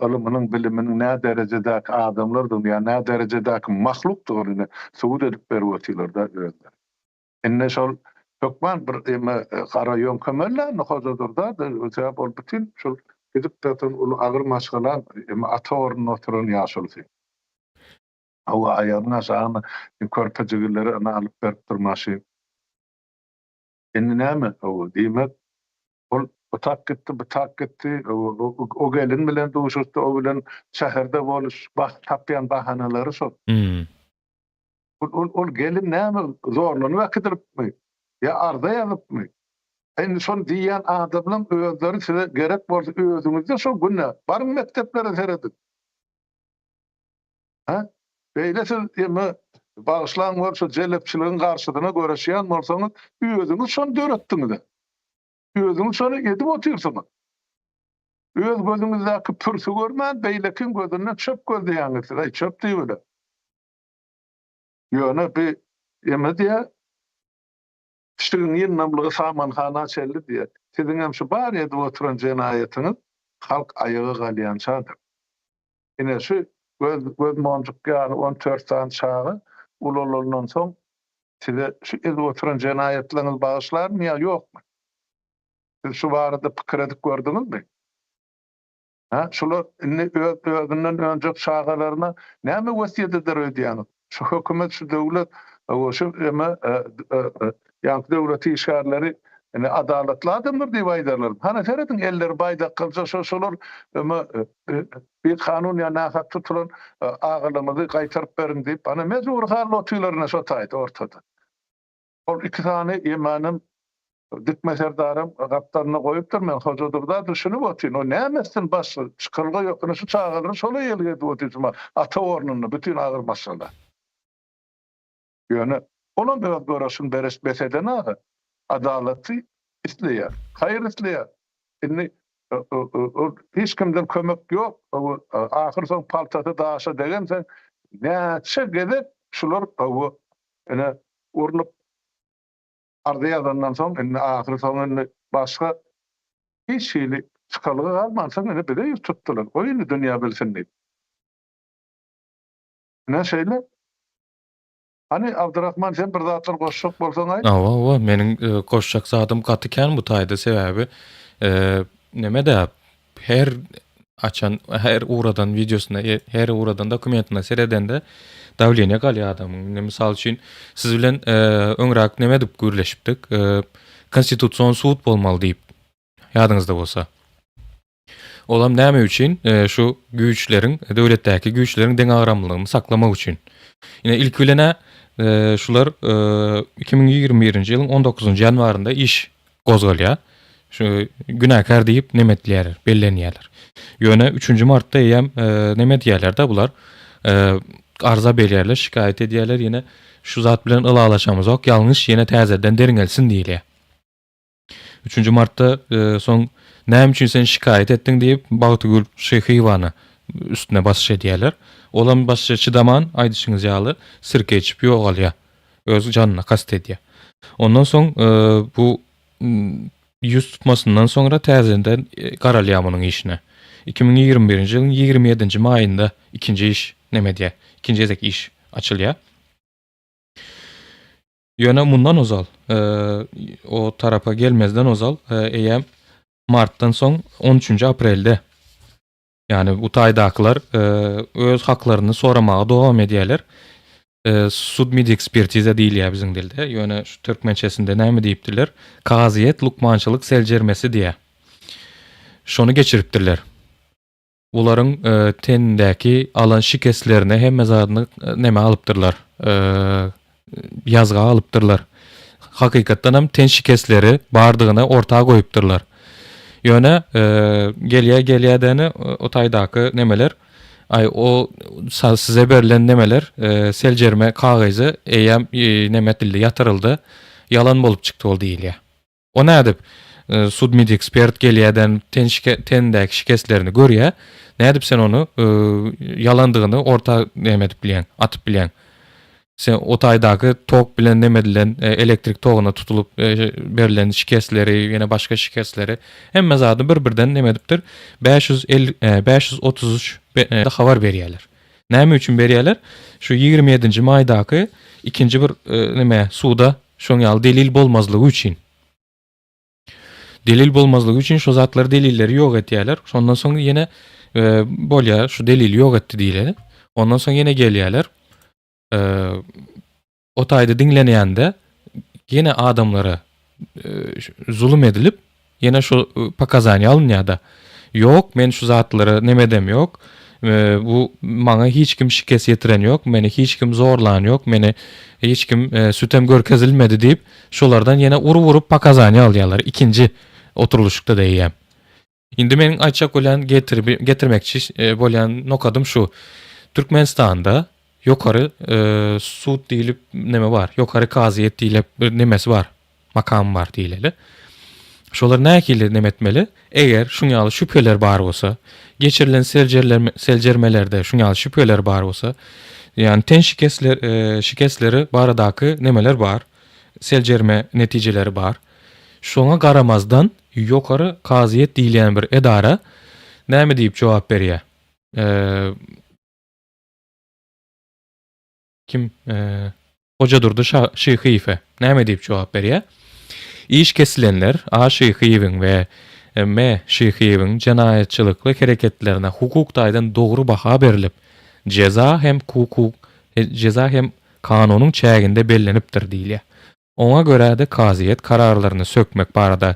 ylymynyň, biliminiň nä derejedäki adamlardygyny ýa nä derejedäki mahlukdygyny ine subut edip berip otyrlar-da özleri. Indi şol hökman bir eme gara ýöňkemeli indi Hojadurda, sebäp ol bütin şol gidip ýatan uly agyr maşgalaň eme ata ornunda oturan ýaşulusy. Hawa, aýagynyň aşagyna körpe jigileri ine alyp beripdir maşyn. Indi näme, hawa, diýmek, ol bu tak gitdi, bu tak gitdi, o gelin bilen duşuşdy, o bilen şäherde boluş, tapýan bahanalary şol. Ol ol gelin näme zorlanyp äkidilipmi? Ýa arza ýazypmy? Indi şony diýýän adamlaň özleri size gerek bolsa özüňizde şo günä. Baryň mekdeplere serediň. Hä? Beýle siz eme bagyşlaň bor şo jelepçiligiň garşysyna göreşýän bolsaňyz özüňiz şony döretdiňizä. Özüňiz şony edip otyrsyňyz. Öz gözüňizdäki pürsi görmän beýlekiň gözünden çöp gözleýäňiz siz. Aý çöp diýibele. Ýöne bi eme diýýär, pişigiň ýyndamlygy samanhana çenli diýýär. Siziňem şu bar edip oturan jenaýatyňyz halk aýaga galýançadyr. Ine şu göz göz monjuk ýaly 14 sany çaga ulalandan soň size şu edip oturan jenaýatlaryňyzy bagyşlarmy ýa ýokmy? Siz şu barada pikir edip gördüňizmi? Hä, şular indi öz özünden önjek çagalaryna näme wesýet eder öýdýäňiz? Şu hökümet, şu döwlet, şu eme ýaňky döwlet işgärleri indi adalatly adamlar diýip aýdarlar. Hana serediň elleri baýdak kylja şo şolar eme bikanun ýa nähak tutulan agalarymyzy gaýtaryp beriň diýip, ana mejbury halda otyrlar ine şo taýda ortada. Ol iki sany ýemanem Dikme serdaram gapdalynda goýupdyr, men Hojadurda düşünip otyryn, o näme etsin başga çykalga ýok, ine şu çagalary şola ýelgi edip otyr şuma ata ornunda bütin agyr maşgala. Ýöne olam öz göreşini bereş bes eden aga, adalaty isleýär, haýyr isleýär. Indi ol hiç kimden kömek ýok, ahyr soň paltasy daşa degensoň näçe gezek şular ine urnup arza ýazandan soň indi ahyry soň indi başga hiç hili çykalga galmansoň indi bize ýüz tutdular. Goý indi dünýä bilsin diýip. Ine şeýle. Hany Abdyrahman sen bir zatlar goşjak bolsaň aýt. Hawa hawa meniň goşjak zadym gaty kän bu taýda sebäbi neme-dä her açan her ugradan wideosyna her ugradan dokumentine seredende dawleniýe galýar adamyň. Indi mysal üçin siz bilen öňräk neme edip gürleşipdik. Konstitusion sud bolmaly diýip. Ýadyňyzda bolsa. Olam näme üçin? Şu güýçleriň, döwletdäki güýçleriň deňagramlylygyny saklamak üçin. Ine ilki bilen-ä şular 2021-nji ýylyň 19-njy ýanwarynda iş gozgalýar. Şu günäkär diýip neme edilýärler, bellenýärler. Ýöne üçünji martda eýýäm neme edýärler-de bular, arza berýärler, şikaýat edýärler, ýene şu zat bilen ylalaşamyzok, ýalňyş ýene täzeden derňelsin diýilýär. Üçünji martda soň näme üçin sen şikaýat etdiň diýip Bagtygül Şyhyýewany üstüne basyş edýärler. Olam basyşa çydaman, aýdyşyňyz ýaly, sirke içip ýogalýar. Öz janyna kast edýär. Ondan soň bu ýüz tutmasyndan soňra täzeden garalýar munuň işine. 2021-nji ýylyň 27-nji maýynda ikinji iş neme edýär, ikinji gezek iş açylýar. Ýöne mundan ozal, o tarapa gelmezden ozal eýýäm martdan soň on üçünji aprelde Ýagny bu taýdakylar öz haklaryny soramaga dowam edýärler. Sudmedekspertiza diýilýär biziň dilde. Ýöne şu türkmençesinde näme diýipdirler? Kazyýet lukmançylyk seljermesi diýýär. Şony geçiripdirler. Bularyň tenindäki alan şikeslerine hemme zadyny näme alypdyrlar? Ýazga alypdyrlar. Hakykatdan hem ten şikesleri bardygyny orta goýupdyrlar. Ýöne gelýä gelýä däne o taýdaky nemeler aý o size berlen nemeler seljerme kagyzy eýýäm neme edildi ýatyryldy ýalan bolup çykdy ol diýilýär. O nädip? Sudmedekspert gelýäden ten şike tendäki şikeslerini görýä. Nädip sen ony ýalandygyny orta neme edip bilýäň, atyp bilýäň? Sen o taýdaky tok bilen neme edilen elektrik toguna tutulyp berlen şikesleri, ýene başga şikesleri hemme zady bir-birden neme edipdir. 550 533 habar berýärler. Näme üçin berýärler? Şu 27-nji maýdaky ikinji bir neme suda Şoň ýaly delil bolmazlygy üçin. Delil bolmazlygy üçin şo zatlary delilleri ýok etýärler. Şondan soň ýene e, bolýar şu delili ýok etdi diýilýär. Ondan soň ýene gelýärler. E, o taýda diňlenýände ýene adamlara e, zulum edilip Ýene şu pokazaniýa alynýada. Ýok, men şu zatlara nemedem ýok. Bu maňa hiç kim şikes ýetiren ýok, meni hiç kim zorlan ýok, meni hiç kim sütem görkezilmedi diýip, şolardan ýene urup-urup pokazaniýa alýarlar ikinji oturylyşykda-da eýýäm. Indi meniň aýtjak bolýan getirmekçi bolýan nokadym şu. Türkmenistanda ýokary sud diýlip neme bar, ýokary kazyýet diýlip bir nemesi bar. Makam bar diýileli. Şolar nähili neme etmeli? Eger şuň ýaly şübheler bar bolsa, geçirilen seljermelerde şuň ýaly şübheler bar bolsa, Ýagny ten şikesler şikesleri baradaky nemeler bar, seljerme netijeleri bar. Şoňa garamazdan ýokary kazyýet diýilýän bir edara näme diýip jogap berýär? Kim Hojadurdy Şyhyýewe näme diýip jogap berýär? Iş kesilenler A. Şyhyýewiň we M. Şyhyýewiň jenaýatçylykly hereketlerine hukuk taýdan dogry baha berlip, jeza hem hukuk jeza hem kanunyň çäginde bellenipdir diýilýär. Oňa görä-de kazyýet kararlaryny sökmek barada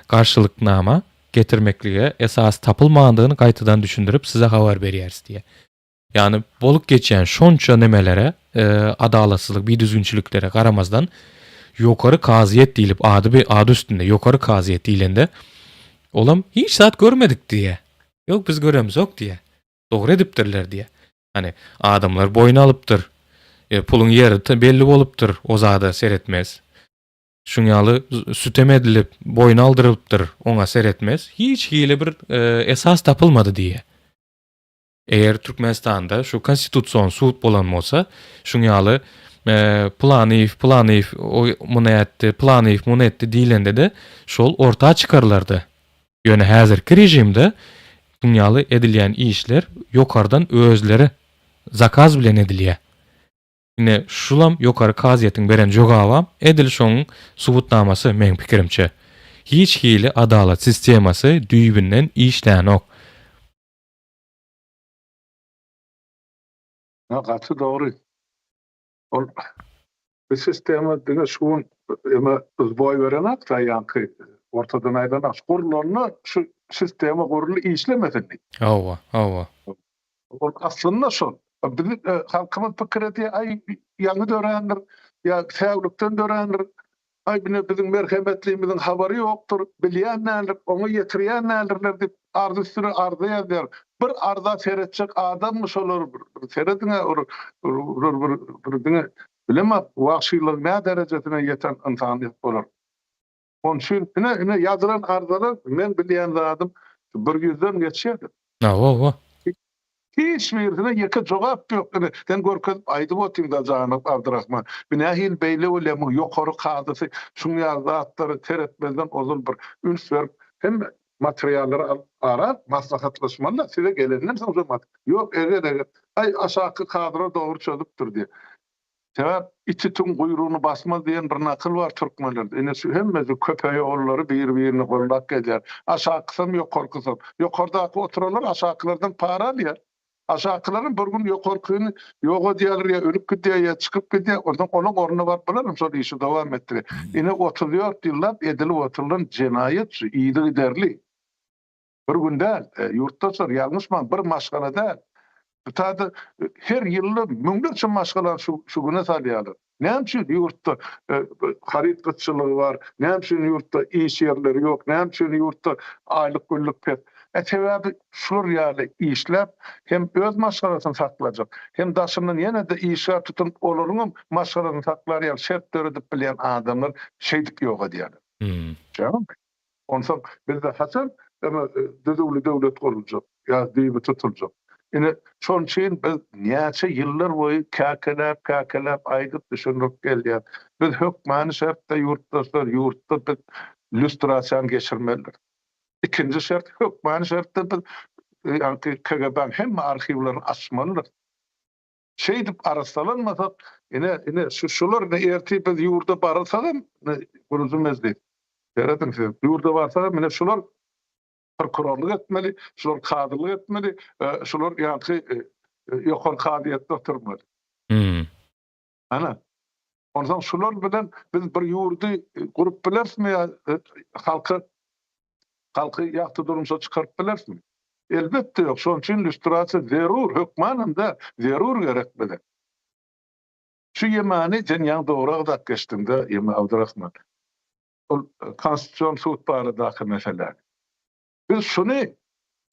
garşylyknama getirmeklige esas tapylmandygyny gaýtadan düşündirip size habar berýäris diýýär. Ýagny bolup geçýän şonça nemelere, adalatsyzlyk, bidüzgünçiliklere garamazdan ýokary kazyýet diýlip ady bir ady üstünde ýokary kazyýet diýlende olam hiç zat görmedik diýýär. Ýok biz göremzok diýýär. Dogry edipdirler diýýär. Hani adamlar boýun alypdyr. E, puluň ýeri belli bolupdyr o zada seretmez. Şuň ýaly sütem edilip, boýun aldyrylypdyr oňa seretmez. Hiç hili bir e, esas tapylmady diýýär. Eger Türkmenistanda şu konstitusion sud bolan bolsa, şuň ýaly Pylanyýew, Pylanyýew o muny etdi, Pylanyýew muny etdi diýlende-de şol orta çykarylardy. Ýöne häzirki režimde şuň ýaly edilýän işler ýokardan özleri zakaz bilen edilýär. Ine şulam ýokary kazyýetiň beren jogabam edil şoň subutnamasy meň pikirimçe. Hiç hili adalat sistemasy düýbünden işlänok. Ya gaty dogry. Ol bu sistema diňe şu gün eme zboý berenak da ýaňky ortadan aýdanak. Gurlanda şu sistema gurly işlemesin diýip. Hawa, hawa. Ol aslynda şol. Biz e, halkymyz pikir edýär, aý ýaňy dörändir, ýa säwlikden dörändir. Aý bine biziň merhemetlimiziň habary ýokdur, bilýän däldir, oňa ýetirýän däldirler diýip arza üstüne arza ýazýar. Bir arza seretjek adammy şolar bir serediňä bir bir bir diňe bilemok wagşylygyň nä derejesine ýeten ynsanyýet bolar. Onuň üçin ine ine ýazylan arzalar meň bilýän zadym bir ýüzden geçýärdir. Hawa. Hiç birisine ýeke jogap ýok. Ine, sen görkezip aýdyp otyň-da janyp Abdyrahman. Bu nähili beýle bolýar, muň ýokary kazysy şuň ýaly zatlary seretmezden ozal bir üns berip, hemme materiallary alyp garap, maslahatlaşmaly-da, size gelenden soň şo ýok, eger-eger, aý, aşaky kazylar dogry çözüpdir diýip. Sebäp it itiň guýrugyny basmaz diýen bir nakyl bar türkmenlerde. Ine şu hemmesi köpeýogullary bir-birini goldap gelýär. Aşakysam ýokarkysam. Ýokardaky oturanlar aşakylardan para alýar. Aşakylaram bir gün ýokarkyny ýok edýärler ýa ölüp gidýär ýa çykyp gidýär. Onsoň olaň ornuna baryp bular hem şol işi dowam etdirýär. Ine 34 ýyllap edilip oturylan jenaýat şu yzygiderli. Bir gün däl, ýurtdaşlar, ýalňyşmaň, bir maşgala däl. Bu taýda her ýylda müňlerçe maşgalany şu şu güne salýarlar. Näme üçin ýurtda haryt gytçylygy bar? Näme üçin ýurtda iş ýerleri ýok? Näme üçin ýurtda aýlyk-günlük pes? E sebäbi şular ýaly işläp hem öz maşgalasyny saklajak, hem daşyndan ýene-de işgär tutunyp olaryňam maşgalasyny saklar ýaly şert döredip bilýän adamlar şeýdip ýok edýärler. Düşýäňizmi? Onsoň bizde haçan düzüwli döwlet guruljak ýa düýbi tutuljak? Ine, şonuň üçin biz näçe ýyllar boýy käkeläp, käkeläp aýdyp düşündirip gelýäs. Biz hökmany şertde ýurtdaşlar, ýurtda biz lýustrasiýany geçirmelidiris. Ikinji şert, hökmany şertde biz ýaňky KGB-niň hemme arhiwlerini açmalydyrys. Şeýdip arassalanmasak, ine, ine, şu, şular, ine, ertir biz ýurda barsagam, ine, gurujy mejlis, serediň siz, ýurda barsagam, ine, şular prokurorlyk etmeli, şular kazylyk etmeli, şular ýaňky ýokary kazyýetde oturmaly. Ana, onsoň şular bilen biz bir ýurdy gurup bilerismi ýa halka halky ýagty durmuşa çykaryp bilerismi? Elbetde ýok. Şonuň üçin lýustrasiýa zerur, hökman hem däl, zerur gerek bize. Şu ýemany sen ýaňy dogry agzap geçdiňdä, Ýema Abdyrahman. Ol Konstitusion sud baradaky meseläni. Biz şuny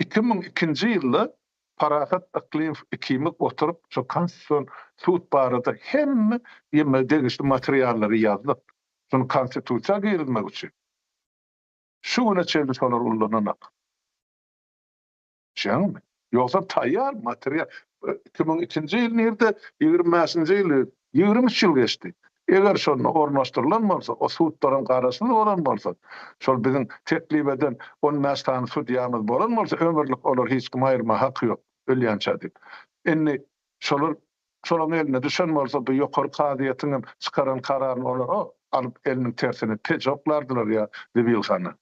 2002-nji ýylda Parahat Yklymow ikimiz oturyp şu Konstitusion sud barada hemme ýeme degişli materiallary ýazdyk. Şuny Konstitusiýa girizmek üçin. Şu güne çenli şolar ullananak. Düşýäňizmi? Ýogsam taýýar material. 2002-nji ýyl nirde, 25-nji ýyl, 23 ýyl geçdi. Eger şonda ornaşdyrylan bolsa, o sudlaram garaşsyz bolan bolsa, şol biziň teklip eden on bäş sany sudýamyz bolan bolsa, ömürlik olar hiç kim aýyrma haky ýok, ölýänçä diýip. Indi şolar şolaryň eline düşen bolsa, bu ýokary kazyýetiň hem çykaran kararyny olar o alyp eliniň tersine peje oklardylar ýa zibilhana.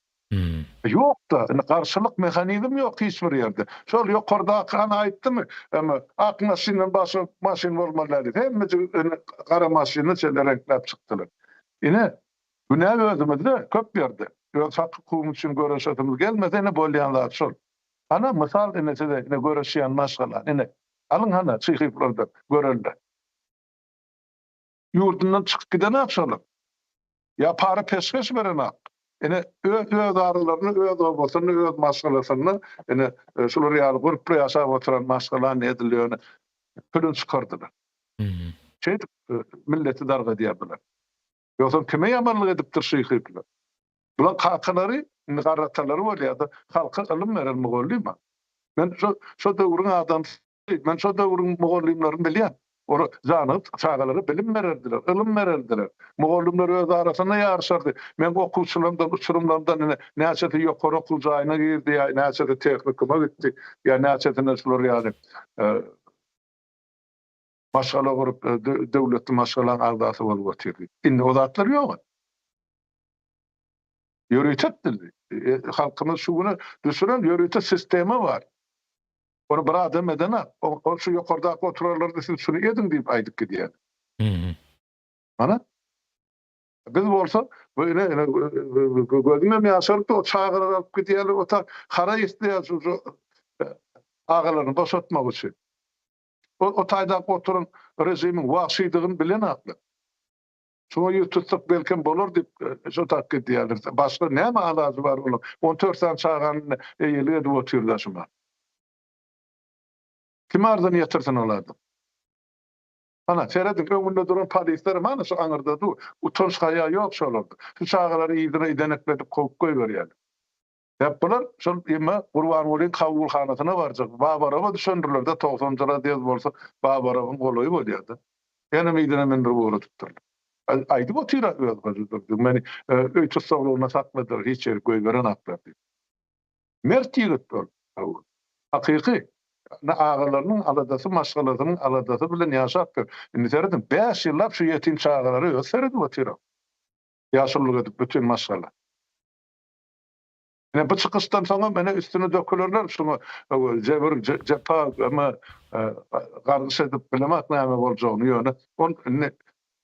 Ýok-da, indi garşylyk mehanizm ýok hiç bir ýerde. Şol ýokardaky hany aýtdymy, eme, ak maşyndan başga maşyn bolmaly däl diýip, hemmejigi ine gara maşyny şeýle reňkläp çykdylar. Ine, günä özümizde köp ýerde. Öz hak-hukugymyz üçin göreşesimiz gelmese ine bolýan zat şol. Hana mysal ine size ine göreşýän maşgala, ine, alyň hana Çyhyplardan görelde. Ýurdundan çykyp gidenak şolar. Ýa para peşgeş berenak. Ine öz öz aralarynda öz obasynda öz maşgalasynda ine şular ýaly gurply ýaşap oturan maşgalany edil ýöne pülün çykardylar. Şeýdip milleti dargadýar bular. Ýogsam kime ýamanlyk edipdir şyhyplar? Bulaň kakalary indi garratalary bolýarda halka ylym beren mugallyma. Men şo şo döwrüň adamsy Men şo döwrüň mugallymlaryny bilýän. Olar janygyp çagalara bilim bererdiler, ylym bererdiler. Mugallymlar öz arasynda ýaryşardy. Meň okuwçylarymdan, uçurymlarymdan ine näçesi ýokary okuw jaýyna girdi ýa näçesi tehnikuma gitdi, ýa näçesine şular ýaly maşgala gurup, döwletli maşgalaň agzasy bolup otyrdy. Indi o zatlar ýok. Ýörite etdildi. Halkymyz şu güne düşüren ýörite sistema bar. Ony bir adam edenak. Ol şu ýokardaky oturanlarda siz şuny ediň diýip aýdyp gidýär. Ana. Biz bolsa bu ine ine gözüm hem ýaşarypdy o çagalary alyp gidýärler o ta haraý isleýär şu şu agalaryny boşatmak üçin. O o taýdaky oturan režimiň wagşydygyny bilenaklar. Şuňa ýüz tutsak belkem bolar diýip şo tak gidýärler. Başga näme alajy bar onuň? On dört sany çagany eýelik edip otyrlar şuňa. Kim arzyny ýetirsin ol adam? Ana, serediň, öňünde duran polislerem ana şu aňyrda dur. Utanç-haýa ýok şolarda. Şu çagalary yzyna idenekledip kowup goýberýärler. Sebäp bular şol emme Gurbangulyň kabulhanasyna barjak. Babarowa düşendirler-de, togsanjy razýezd bolsa Babarowyň golaýy bolýar-da. Ýene yzyna mündirip ugradypdyrlar. Aýdyp otyr-a öz Hoja Durdy, meni öý tussaglygynda sakladylar, hiç ýerik goýberenaklar diýip. Mert ýigit ol. Hakyky. Agalarynyň aladasy, maşgalasynyň aladasy bilen ýaşap ýör. Indi serediň, bäş ýyllap şu ýetim çagalara özi seredip otyr-a. Ýaşululyk edip bütin maşgala. Ine bu çykyşdan soňam ene üstüne dökülerler şuňa jebir jepa eme gargyş edip bilemok näme boljagyny ýöne ol indi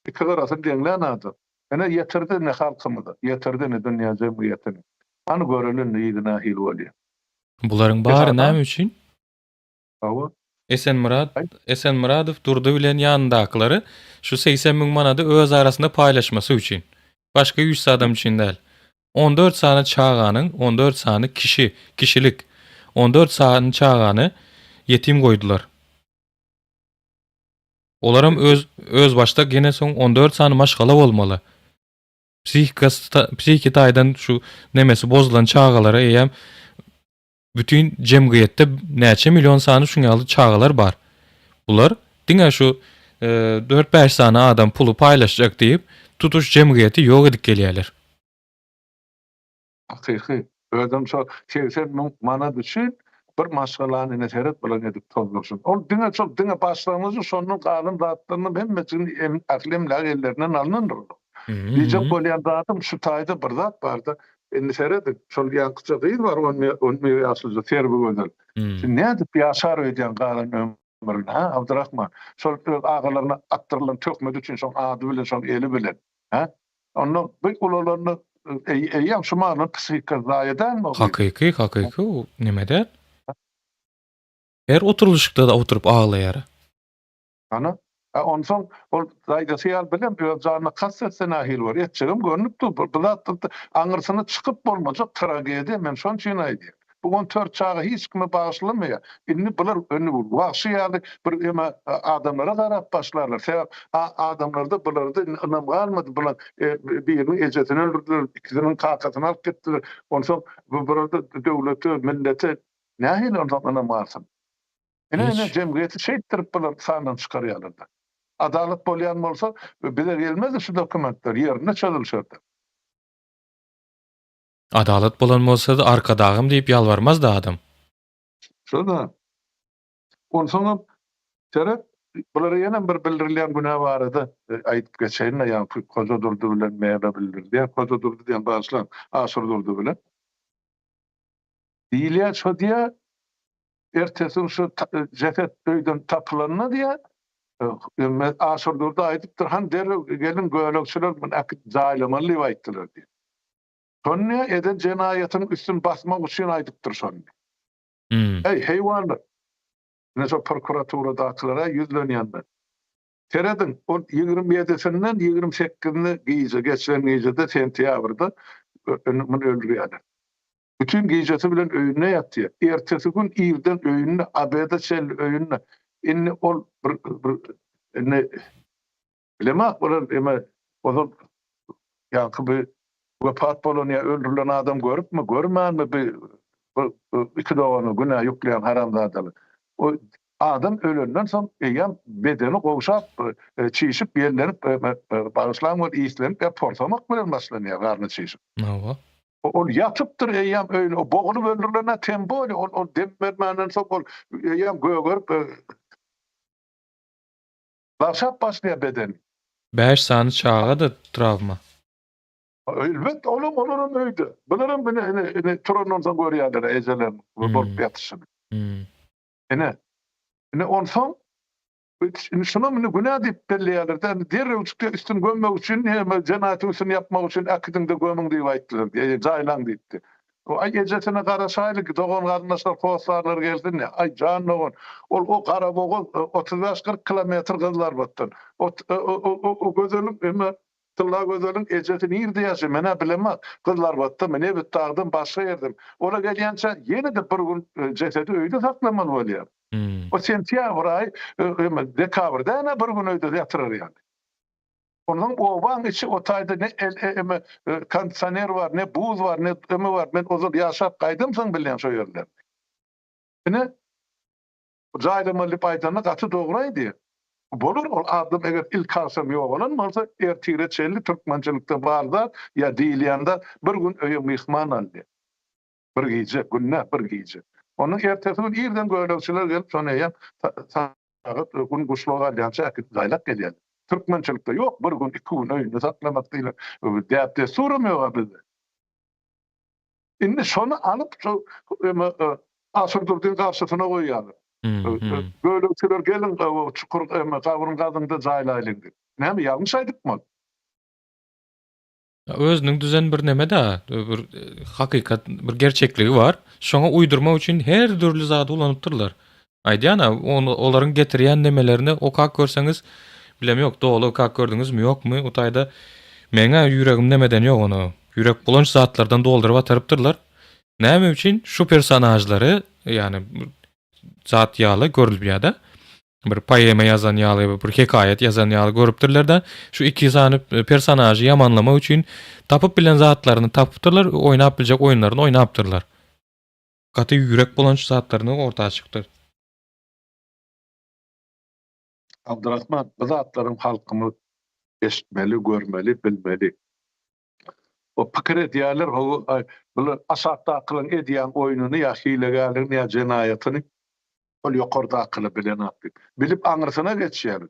iki gyrasyny deňlän adam. Ine ýetirdi indi halkymyza, ýetirdi indi dünýä jemgyýetini. Hany göreli indi yzy nähili bolýar. Bularyň bary näme üçin? Hawa. Esenmyrat Esenmyradow Durdy bilen ýanyndakylary şu 80 müň manady öz arasynda paýlaşmasy üçin. Başga üç adam üçin däl. 14 sany çaganyň, 14 sany kişi, kişilik, 14 sany çagany ýetim goýdular. Olaram öz özbaşdak ýene soň 14 sany maşgala bolmaly. Psihikasy psihiki taýdan şu nemesi bozulan çagalara eýýäm Bütin jemgyýetde näçe million sany şuň ýaly çagalar bar. Bular diňe şu dört-bäş sany adam puly paýlaşjak diýip, tutuş jemgyýeti ýok edip gelýärler. Hakyky. Özem şo 80 müň manat üçin bir maşgalany ine seret bular edip tozduryşyn. Ol diňe şol diňe başlangyjy şondan galan zatlarynyň hemmesini ähli emlägi ellerinden alnandyr olar. Diýjek bolýan zadym şu taýda bir zat barda Indi serediň, şol ýaňkyja gyz bar, on bir ýaşlyja Serwi gözel. Şimdi nädip ýaşar öýdýäň galan ömrüni, hä, Abdyrahman? Şol öz agalaryna atdyrylan töhmet üçin şoň ady bilen, şoň eli bilen, hä? Onda bu ulalanda eýýäm şu mahalyň psihikasy zaýa dälmi o gyzyň? Hakyky, hakyky o neme däl. Her oturylyşykda-da oturyp aglaýar. Ana, a onsoň ol daýzasy ýaly bilem öz janyna kast etse nähili bolar? Etjegem görnüp dur. Bu zatda aňyrsyna çykyp bolmajak tragediýa, men şonuň üçin aýdýan. Bu on dört çaga hiç kime bagyşlamaýar. Indi bular indi wagşy ýaly bir eme adamlara garap başlarlar. Sebäp adamlarda bularda indi ynam galmady. Bular biriniň ejesini öldürdiler, ikisiniň kakasyny alyp gitdiler. Onsoň bu bularda döwlete, millete nähili onsoň ynam galsyn? Ine ine jemgyýeti şeýtdirip bular sandan çykarýarlar-da. Adalat bolýan bolsa bize gelmezdi şu dokumentler, ýerinde çözülişerdi. Adalat bolan bolsady Arkadagym diýip ýalbarmazdy adam. Şo-da. Onsoňam seret, bulara ýenem bir bildirilýän günä barada aýdyp geçeýin-le, ýaňky Hojadurdy bilen Mele bildirilýär. Hojadurdy diýen bagyşlaň, Aşyrdurdy bilen. Diýilýär, şo diýýär, ertesi gün şu jeset öýden tapylanda diýýär, Aşyrdurdy aýdypdyr, hany derrew geliň gölegçiler muny äkidip jaýlamaly diýip aýtdylar diýýär. Şony diýýär, eden jenaýatynyň üstüni basmak üçin aýdypdyr şony. Eý, heýwanlar! Ine şo prokuratурadakylara ýüzlenýän men. Serediň, ol 20 ýedisinden 28-ine gije, geçen gijede sentýabrda muny öldürýärler. Bütin gijesi bilen öýünde ýatýar. Ertesi gün irden öýünde, obeda çenli öýünde. Indi ol bir, bir indi Bilemok olar eme ozal ýaňky bi wepat bolan ýa öldürilen adam görüpmi görmänmi bi bu iki dogany günä ýükleýän haramzadalar. O adam ölenden soň eýýäm bedeni gowşap çişip ýellenip bagyşlaň bol islenip ýa porsamak bilen başlanýar garny çişip. Hawa. Ol ýatypdyr eýýäm öýüne o bogulyp öldürilen tem bolýa ol ol dem bermänden soň ol eýýäm gögerip Gagşap başlaýar bedeni. Bäş sany çaga-da trawma. Elbetde olam olaram öýde. Bularam ine ine ine turandan soň görýärler ejeleriniň bolup ýatyşyny. Ine. Ine onsoň indi şunam indi günä diýip belleýärler-de, indi derrew çykýar üstüni gömmek üçin, jenaýatyň üstüni ýapmak üçin äkidiň-de gömüň diýip aýtdylar, jaýlaň diýipdi. Aý ejesine garaşaýlyk, dogan-garyndaşlar, hossarlar gelsin. Aý jan dogan, ol o Garabogaz 35-40 kilometr Gyzylarbatdan. O o Gözeliň eme Tylla Gözeliň ejesi nirde ýaşaýar, men-ä bilemok. Gyzylarbatdamy, Nebitdagdamy, başga ýerdemi. Ola gelýänçä ýene-de bir gün jesedi öýde saklamaly bolýar. O sentýabr aýy, eme dekabr däl-ä bir gün öýde ýatyrar ýaly. Onsoň obaň içi o taýda ne eme kondisioner bar, ne buz bar, ne eme bar. Men ozal ýaşap gaýdamsoň bilýän şo ýerleri. Ine, jaýlamaly diýip aýdanda gaty dogry aýdýar. Bolar ol adam eger ilk agşam ýogalan bolsa, ertire çenli türkmençilikde bar zat ýa diýilýän zat bir gün öýe myhman alynýar. Bir gije, günde bir gije. Ondan ertesi gün irden gölegçiler gelip şony eýýäm sagat gün guşluga galýança äkidip jaýlap gelýärler. Türkmençilikde ýok bir gün, iki gün öýünde saklamak diýlen däp-dessuram ýog-a bizde. Indi şony alyp şo eme Aşyr Durdyň garşysyna goýýarlar. Gölegçiler geliň çukur eme gabryň gazyňda jaýlaýlyň diýip. Näme ýalňyş aýdypmy ol? Özüniň düzen bir neme-dä, bir hakykat, bir gerçekligi bar. Şoňa uýdurmak üçin her dürli zady ulanypdyrlar. Aýdýan-a, ony olaryň getirýän nemelerini okap görseňiz, bilemok, doly okap gördüňizmi, ýokmy, o taýda meň-ä ýüregim nemeden ýok ony. Ýürek bulanç zatlardan dolduryp atarypdyrlar. Näme üçin şu personažlary, ýagny zat ýaly görülýär-de. Bir poema ýazan ýaly, bir hekaýat ýazan ýaly görüpdirler-de, şu iki sany personažy ýamanlamak üçin tapyp bilen zatlaryny tapypdyrlar, oýnap biljek oýunlaryny oýnapdyrlar. Gaty ýürek bulanç zatlaryny orta çykdy. Abdyrahman, bu zatlaram halkymyz eşitmeli, görmeli, bilmeli. O pikir edýärler, ho, bular aşakdakylaryň edýän oýnuny ýa hilegärligini ýa jenaýatyny ol ýokardakylar bilenok diýip. Bilip aňyrsyna geçýär.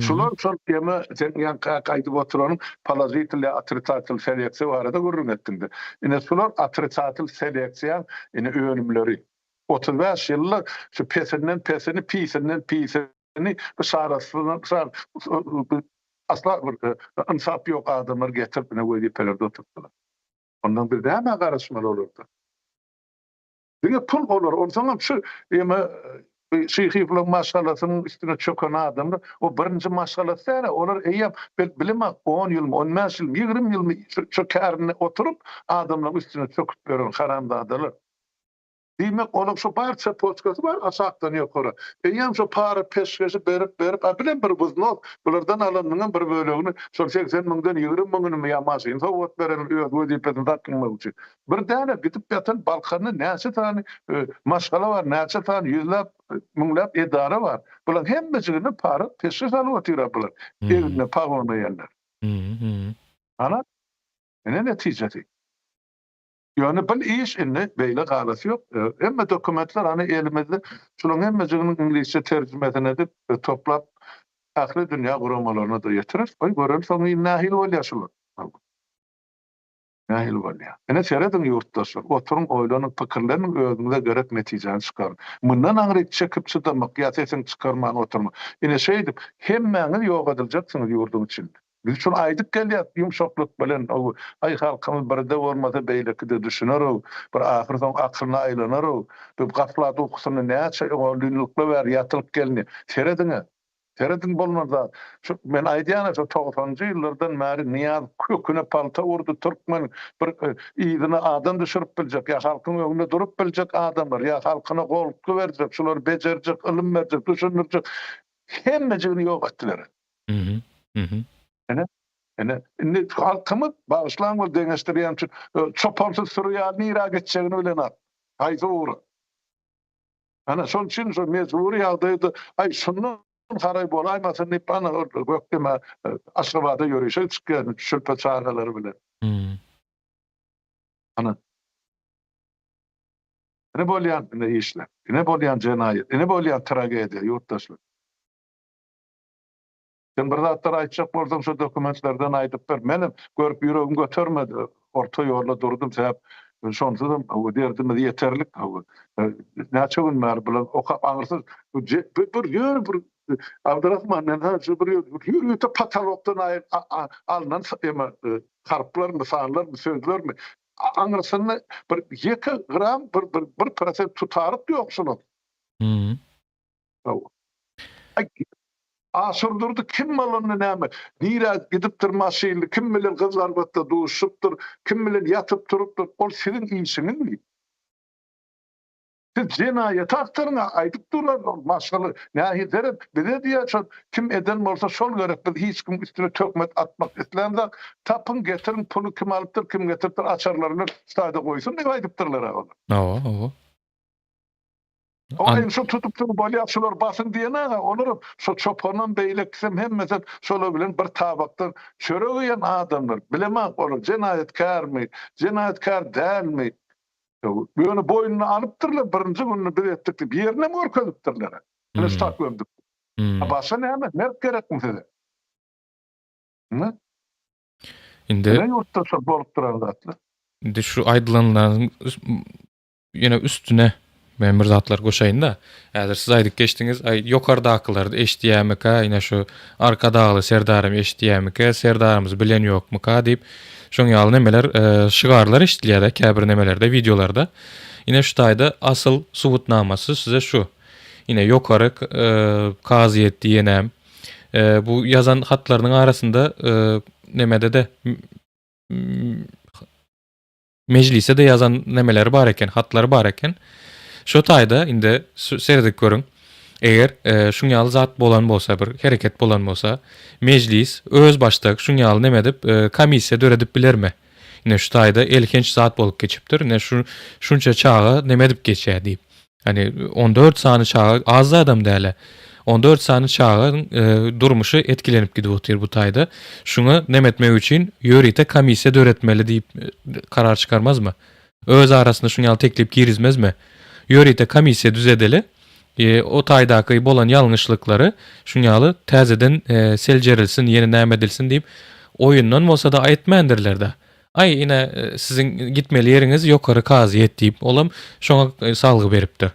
Şular şol eme sen ýaňky aýdyp oturanyň položitel ýa otrisatel seleksiýa barada gürrüň etdiňde. Ine şular otrisatel seleksiýaň ine önümleri. 35 ýylda şu pesinden pesini, pisinden pisini, bu şarasyndan şar Asla bir ynsap ýok adamlary getirip ine wezipelerde oturtdylar. Ondan biz nämä garaşmaly olardan? Diňe pul olar, onsoňam şu eme Şyhyýewleň maşgalasynyň üstüne çöken adamlar, o birinji maşgalasy däl-ä, olar eýýäm bilemok on ýylmy, on bäş ýylmy, 20 ýylmy şu kärinde oturyp adamlaryň üstüne çöküp ýören haramzadalar. Diýmek, onuň şu bar çepoçkasy bar aşakdan ýokary. Eýýäm şo para peşgeşi berip berip, a bilem bir wznos, bulardan alanynyňam bir bölegini, şol 80 müňden 20 müňüni ýa maşyn sowgat beren öz wezipesini saklamak üçin. Bir däne gidip ýatan Balkanda näçe sany maşgala bar, näçe sany ýüzläp, müňläp edara bar. Bularyň hemmejigini para peşgeş alyp otyr-a bular. Egnine pagon geýenler. Ana, ine netijesi. Ýöne bil iş indi beýle galasy ýok. Hemme dokumentler hany elimizde. Şularyň hemmejiginiň iňlisçe terjimesini edip, toplap ähli dünýä guramalaryna-da ýetireris. Goý göreli soň indi nähili bolýar şular. Nähili bolýar. Ine serediň ýurtdaşlar, oturyň oýlanyň, pikirleniň özüňize gerek netijäni çykaryň. Mundan aňryk çekip çydamak ýa sesiňi çykarman oturmak. Ine şeýdip hemmäňiz ýok ediljeksiňiz ýurduň içinde. Biz şuny aýdyp gelýäs ýumşaklyk bilen, ow, aý halkymyz birde bolmasa beýlekide düşüner-ow, bir ahyr soň akylyna aýlanar-ow, bu gaflat ukusynda näçe onýyllyklar bäri ýatylyp gelindi. Serediň-ä, serediň bolman zat. Şu, men aýdýan-a şu togsanynjy ýyllardan bäri Nyýazow köküne palta urdy türkmeniň, bir yzyna adam düşürip biljek ýa halkyň öňünde durup biljek adamlar, ýa halkyna goltgy berjek, şulary bejerjek, ylym berjek, düşündirjek hemmejigini ýok etdiler. Mhm. Mhm. Ine, ine, indi halkymyz, bagyşlaň ol deňeşdirýän üçin, çopansyz süri ýaly nirä gitjegini bilenok. Haýsy ugra. Ana, şonuň üçin şo mejbury ýagdaýda, aý, şundan haraý bolaýmasyn diýip, ana, ol Gökdemä, Aşgabada ýörişe çykýar şülpe çagalary bilen. Mhm. Ana. Ine bolýan ine işler. Ine bolýan jenaýat. Ine bolýan tragediýa, ýurtdaşlar. Sen bir zatlar aýtjak bolsaň şo dokumentlerden aýdyp ber. Menem görüp ýüregim götermedi. Orta ýolda durdum sebäp şonsuzam derdimiz ýeterlik. Näçe gün bäri bular okap aňyrsy bir ýöne bir Abdyrahman men sana şu bir ýörite patolokdan alnan ema harplarmy sanlarmy sözlermi aňyrsynda bir ýeke gram bir bir prosent tutaryk ýok şunuň. Aşyrdurdy kim bolanda näme, nirä gidipdir maşynly, kim bilen Gyzylarbatda duşupdyr, kim bilen ýatyp turupdyr, ol siziň işiňizmi? Siz jenaýaty agtaryň-a, aýdyp durlar ol maşgala nähili seret, bize diýýär şol kim eden bolsa şol gerek, biz hiç kimiň üstüne töhmet atmak islämzok, tapyň getiriň puly kim alypdyr, kim getiripdir açarlaryny şu taýda goýsun diýip aýdypdyrlar-a olar. Hawa, hawa. O hem şu tutup durup bolýar şular basyn diýen aga olaram şo çopanam beýlekisem hemmesem şolar bilen bir tabakdan çörek iýen adamlar bilemok olar jenaýatkärmi jenaýatkär dälmi ýöne boýnuna alypdyrlar birinji gününi biz etdik diýip ýerinem görkezipdirler ine şu tak gömdük a başga näme mert gerekmi size Indi ine ýurtda şol bolup duran zatlar. Indi şu aýdylanlaryň Ýene üstüne men bir zatlar goşaýyn-da. Häzir siz aýdyp geçdiňiz, aý ýokardakylar eşidýärmikä, ine şu Arkadagly Serdarym eşidýärmikä, Serdarymyz bilen ýokmyka diýip, şoň ýaly nemeler, şygarlar eşidilýär-de käbir nemelerde, wideolarda. Ine şu taýda asyl subutnamasy size şu. Ine ýokary kazyýet diýenem, bu ýazan hatlarynyň arasynda nemede-de Mejlise-de ýazan nemeleri bar eken, hatlary bar eken. Şo taýda indi seredip görüň. Eger şuň ýaly zat bolan bolsa, bir hereket bolan bolsa, mejlis öz başdak şuň ýaly neme edip, komissiýa döredip bilermi? Ine şu taýda elhenç zat bolup geçipdir. Ine şu şunça çaga neme edip geçýär diýip. Hani 14 sany çaga az zadam däl-ä. 14 sany çagaň durmuşy etkilenip gidip otyr bu taýda. Şuňa neme etmek üçin ýörite komissiýa döretmeli diýip karar çykarmazmy? Öz arasynda şuň ýaly teklip girizmezmi? Ýörite komissiýa düzedeli, o taýdaky bolan ýalňyşlyklary şuň ýaly täzeden seljerilsin, ýene näme edilsin diýip oýundan bolsa-da aýtmändirler-dä. Aý, ine, siziň gitmeli ýeriňiz ýokary kazyýet diýip, olam şoňa salgy beripdir.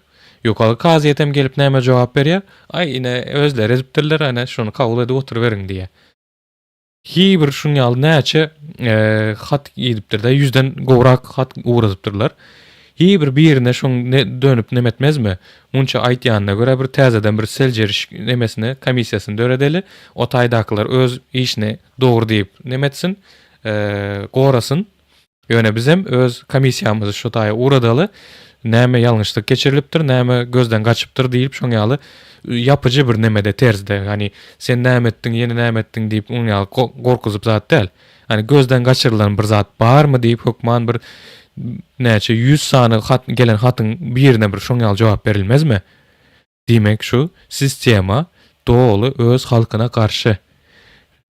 Ýokary kazyýetem gelip näme jogap berýär? Aý, ine, özleri edipdirler, ene, şony kabul edip oturyberiň diýýär. Hi bir şuň ýaly näçe hat gidipdir-de, ýüzden gowrak hat ugradypdyrlar. Hi bir birine şoň ne dönüp neme etmezmi? Munça aýtýanyna görä bir täzeden bir seljeriş nemesini, komissiýasyny döredeli, o taýdakylar öz işini dogry diýip neme etsin, gorasyn. Ýöne bizem öz komissiýamyzy şu taýa ugradaly. Näme ýalňyşlyk geçirilipdir, näme gözden gaçypdyr diýlip şoň ýaly ýapyjy bir nemede terzde, hani sen näme etdiň, ýene näme etdiň diýip oň ýaly gorkuzyp zat däl. Hani gözden gaçyrylan bir zat barmy diýip hökman bir näçe ýüz sany hat gelen hatyň birine bir şoň ýaly jogap berilmezmi? Diýmek şu sistema doly öz halkyna garşy.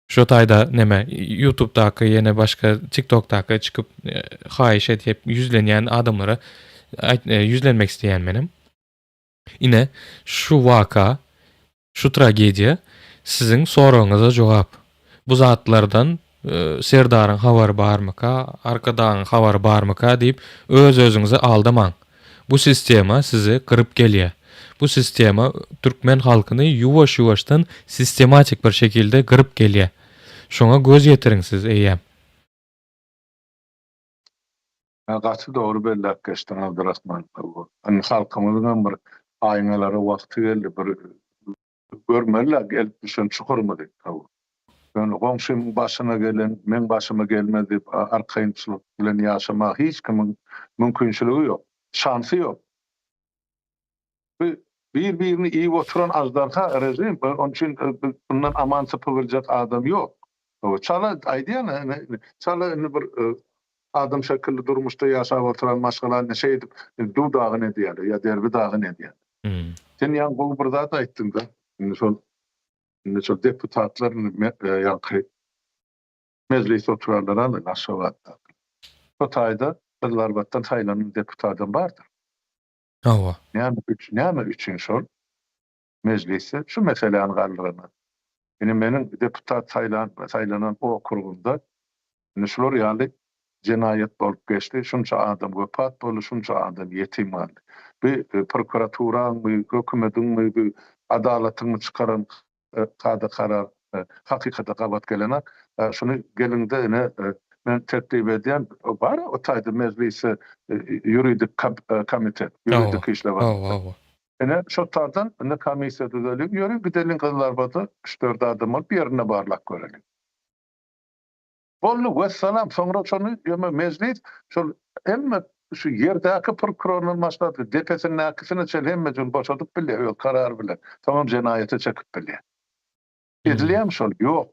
Şo taýda neme ýutubdaky ýene başga tiktokdaky çykyp haýyş edip ýüzlenýän adamlara ýüzlenmek isleýän menem. Ine şu waka şu tragediýa siziň soragyňyza jogap. Bu zatlardan Serdaryň habary barmyka, Arkadagyň habary barmyka diýip öz-özüňizi aldamaň. Bu sistema sizi gyryp gelýär. Bu sistema türkmen halkyny ýuwaş-ýuwaşdan sistematik bir şekilde gyryp gelýär. Şoňa göz ýetiriň siz eýýäm. Gaty dogry belläp geçdiň Abdyrahman. Indi halkymyzyňam bir aýňalara wagty geldi. Bir görmeliler gelip düşen çukurymyzy. Ýöne goňşymyň başyna gelen meň başyma gelmez diýip arkaýynçylyk bilen ýaşamaga hiç kimiň mümkinçiligi ýok. Şansy ýok. Bu bir-birini iýip oturan aždarha režim, onuň üçin bundan aman sypybiljek adam ýok. Çala aýdýan, çala indi bir adam şekilli durmuşda ýaşap oturan maşgala indi şeýdip duw-dagyn edýärler ýa derbi-dagyn edýärler. Sen ýaňy gowy bir zat aýtdyň-da, indi şol indi şol deputatlar indi ýaňky mejlisde oturanlar aly Aşgabatda. Şo taýda Gyzylarbatdan saýlanan deputatam bardyr. Hawa. Näme üçin, näme üçin şol mejlisde şu meseläni galdyranok? Indi meniň deputat saýlan, saýlanan okrugymda indi şular ýaly jenaýat bolup geçdi, şunça adam wepat boldy, şunça adam ýetim galdy. Bu prokuraturaňmy, hökümediňmi, bu adalatyňmy çykaran kada-karar hakykata gabat gelenok. Şuny geliňde ine men teklip edýän, bar o taýda mejlisde ýuridik komitet, ýuridik işler bar. Ine şo taýdan indi komissiýa düzeliň, ýörüň gideliň Gyzylarbada üç-dört adam bolup ýerinde barlap göreliň. Boldy, wessalam, soňra şony ýöne mejlis şol hemme şu ýerdäki prokurordan başlap depesindäkisine çenli hemmejigini boşadyp bilýär öz karary bilen. Soňam jenaýata çekip bilýär. Edilýärmi şol? Ýok.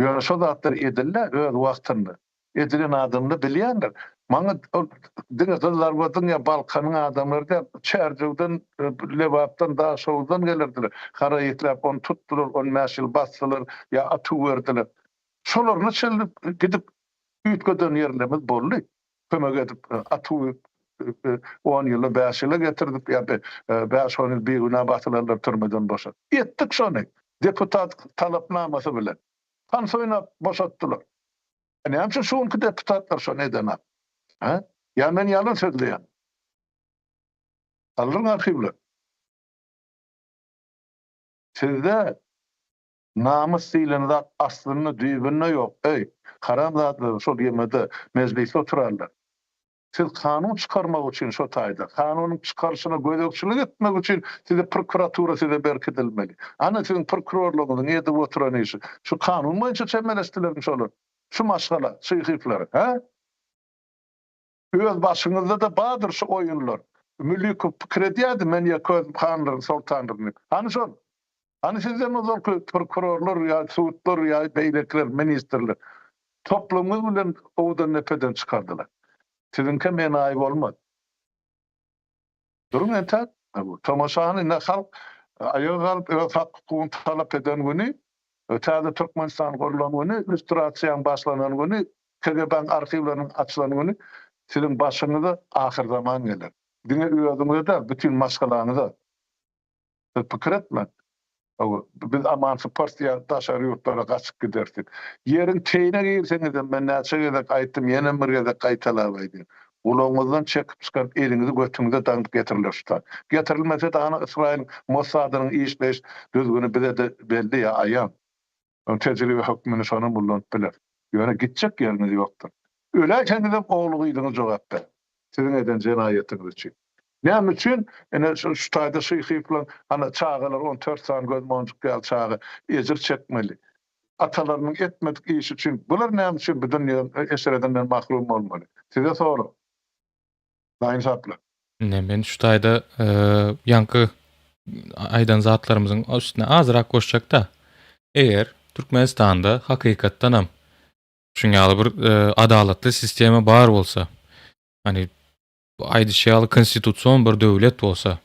Ýöne şo zatlar edildi öz wagtynda. Edilen adamlar bilýändir. Maňa ol diňe Gyzylarbadyň ýa Balkanyň adamlary däl, Çärjewden, Lebapdan, Daşoguzdan gelerdiler. Haraý isläp ony tutdular, on bäş ýyl basdylar ýa atuw berdiler. Şolaryna çenli gidip üýtgeden ýerlerimiz boldy. Kömek edip atuw on ýyla, bäş ýyla getirdik ýa bäş-on ýyl bigünä basylanlary türmeden boşatdyk. Etdik şony deputat talapnamasy bilen. Tans oýnap boşatdylar. Näme üçin şu günki deputatlar şony edenok? Hä? Ýa men ýalan sözleýän? Aldyň arhiwler. Sizde Namys diýlen zat aslynda düýbünde ýok. Eý, haramzadalar şol ýemede mejlisde oturarlar. Siz kanun çykarmak üçin şo taýda, kanunyň çykaryşyna gözegçilik etmek üçin size prokuratura size berkidilmeli. Ana siziň prokurorlaryňyzyň edip oturan işi. Şu kanun boýunça çemeleşdilermi şolar? Şu maşgala, Şyhyýewler, hä? Öz başyňyzda-da bardyr şu oýunlar. Mülikow pikir edýärdi, men ýeke özüm handyryn, soltandyryn diýip. Hany şol? Hany sizden ozalky prokurorlar ýa sudlar ýa beýlekiler, ministrler? Toplumyňyz bilen owdan-depeden çykardylar. Siziňkem enaýy bolmaz. Duruň entäk. Tomaşany indi halk aýaga galyp öz hak-hukugyny talap eden güni, täze Türkmenistan gurlan güni, lýustrasiýaň başlanan güni, KGB-niň arhiwleriniň açylan güni siziň başyňyza ahyrzaman geler. Diňe özüňize däl, bütin maşgalaňyza. Siz pikir etmäň. Hawa, biz aman syparys ýa daşary ýurtlara gaçyp gideris diýip. Ýeriň teýine girseňizem, men näçe gezek aýtdym, ýenem bir gezek gaýtalap aýdýan. Gulagyňyzdan çekip çykaryp, eliňizi götüňize daňyp getiriler şu zat. Getirilmese-de hany Ysraýylyň Mossadynyň işleýiş düzgüni bize-de belli ýa aýan. Tejribe hökmünde şonam ullanyp biler. Ýöne gitjek ýeriňiz ýokdur. Öläýseňizem ogly-gyzyňyz jogap berer. Siziň eden jenaýatyňyz üçin. Näme üçin? Ine şu taýda Şyhyýewleň hany çagalary on tört sany göz monjuk ýaly çaga ejir çekmeli. Atalarynyň etmedik işi üçin bular näme üçin bu dünýäň eşredinden mahrum bolmaly? Size sorag. Naýynsaplar. Ine men şu taýda ýaňky aýdan zatlarymyzyň üstüne azrak goşjakda. Eger Türkmenistanda hakykatdanam şuň ýaly bir adalatly sistema bar bolsa, hani aýdyşy ýaly konstitusion bir döwlet bolsa,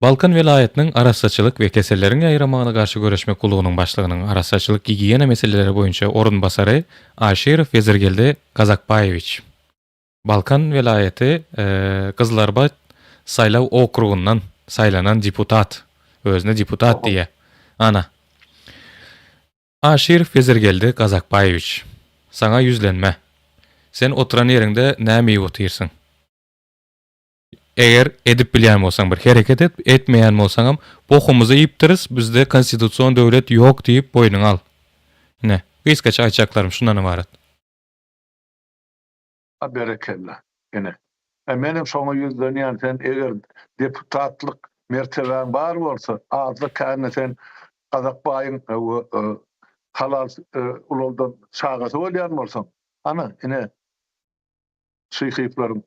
Balkan welaýatynyň Arassaçylyk we keselleriň ýaýramagyna garşy göreşmek gullugynyň başlygynyň arassaçylyk-gigiýena meseleleri boýunça orunbasary Aşyrow Wezirgeldi Gazakbaýewiç. Balkan welaýaty Gyzylarbat saýlaw okrugyndan saýlanan deputat. Özüne deputat diýýär. Ana. Aşyrow Wezirgeldi Gazakbaýewiç. Saňa ýüzlenme. Sen oturan ýeriňde näme iýip otyrsyň? Eger edip bilýän bolsaň bir hereket et, etmeýän bolsaňam bokumyzy iýipdiris, bizde konstitusion döwlet ýok diýip boýnuňa al. Ine, gysgaça aýtjaklarym şundan ybarat. A berekella. Ine. E menem şoňa ýüzlenýän sen eger deputatlyk mertebäň bar bolsa azda kände sen Gazakbaýyň halal ulaldan çagasy bolýan bolsaň ana ine Şyhyýewleriň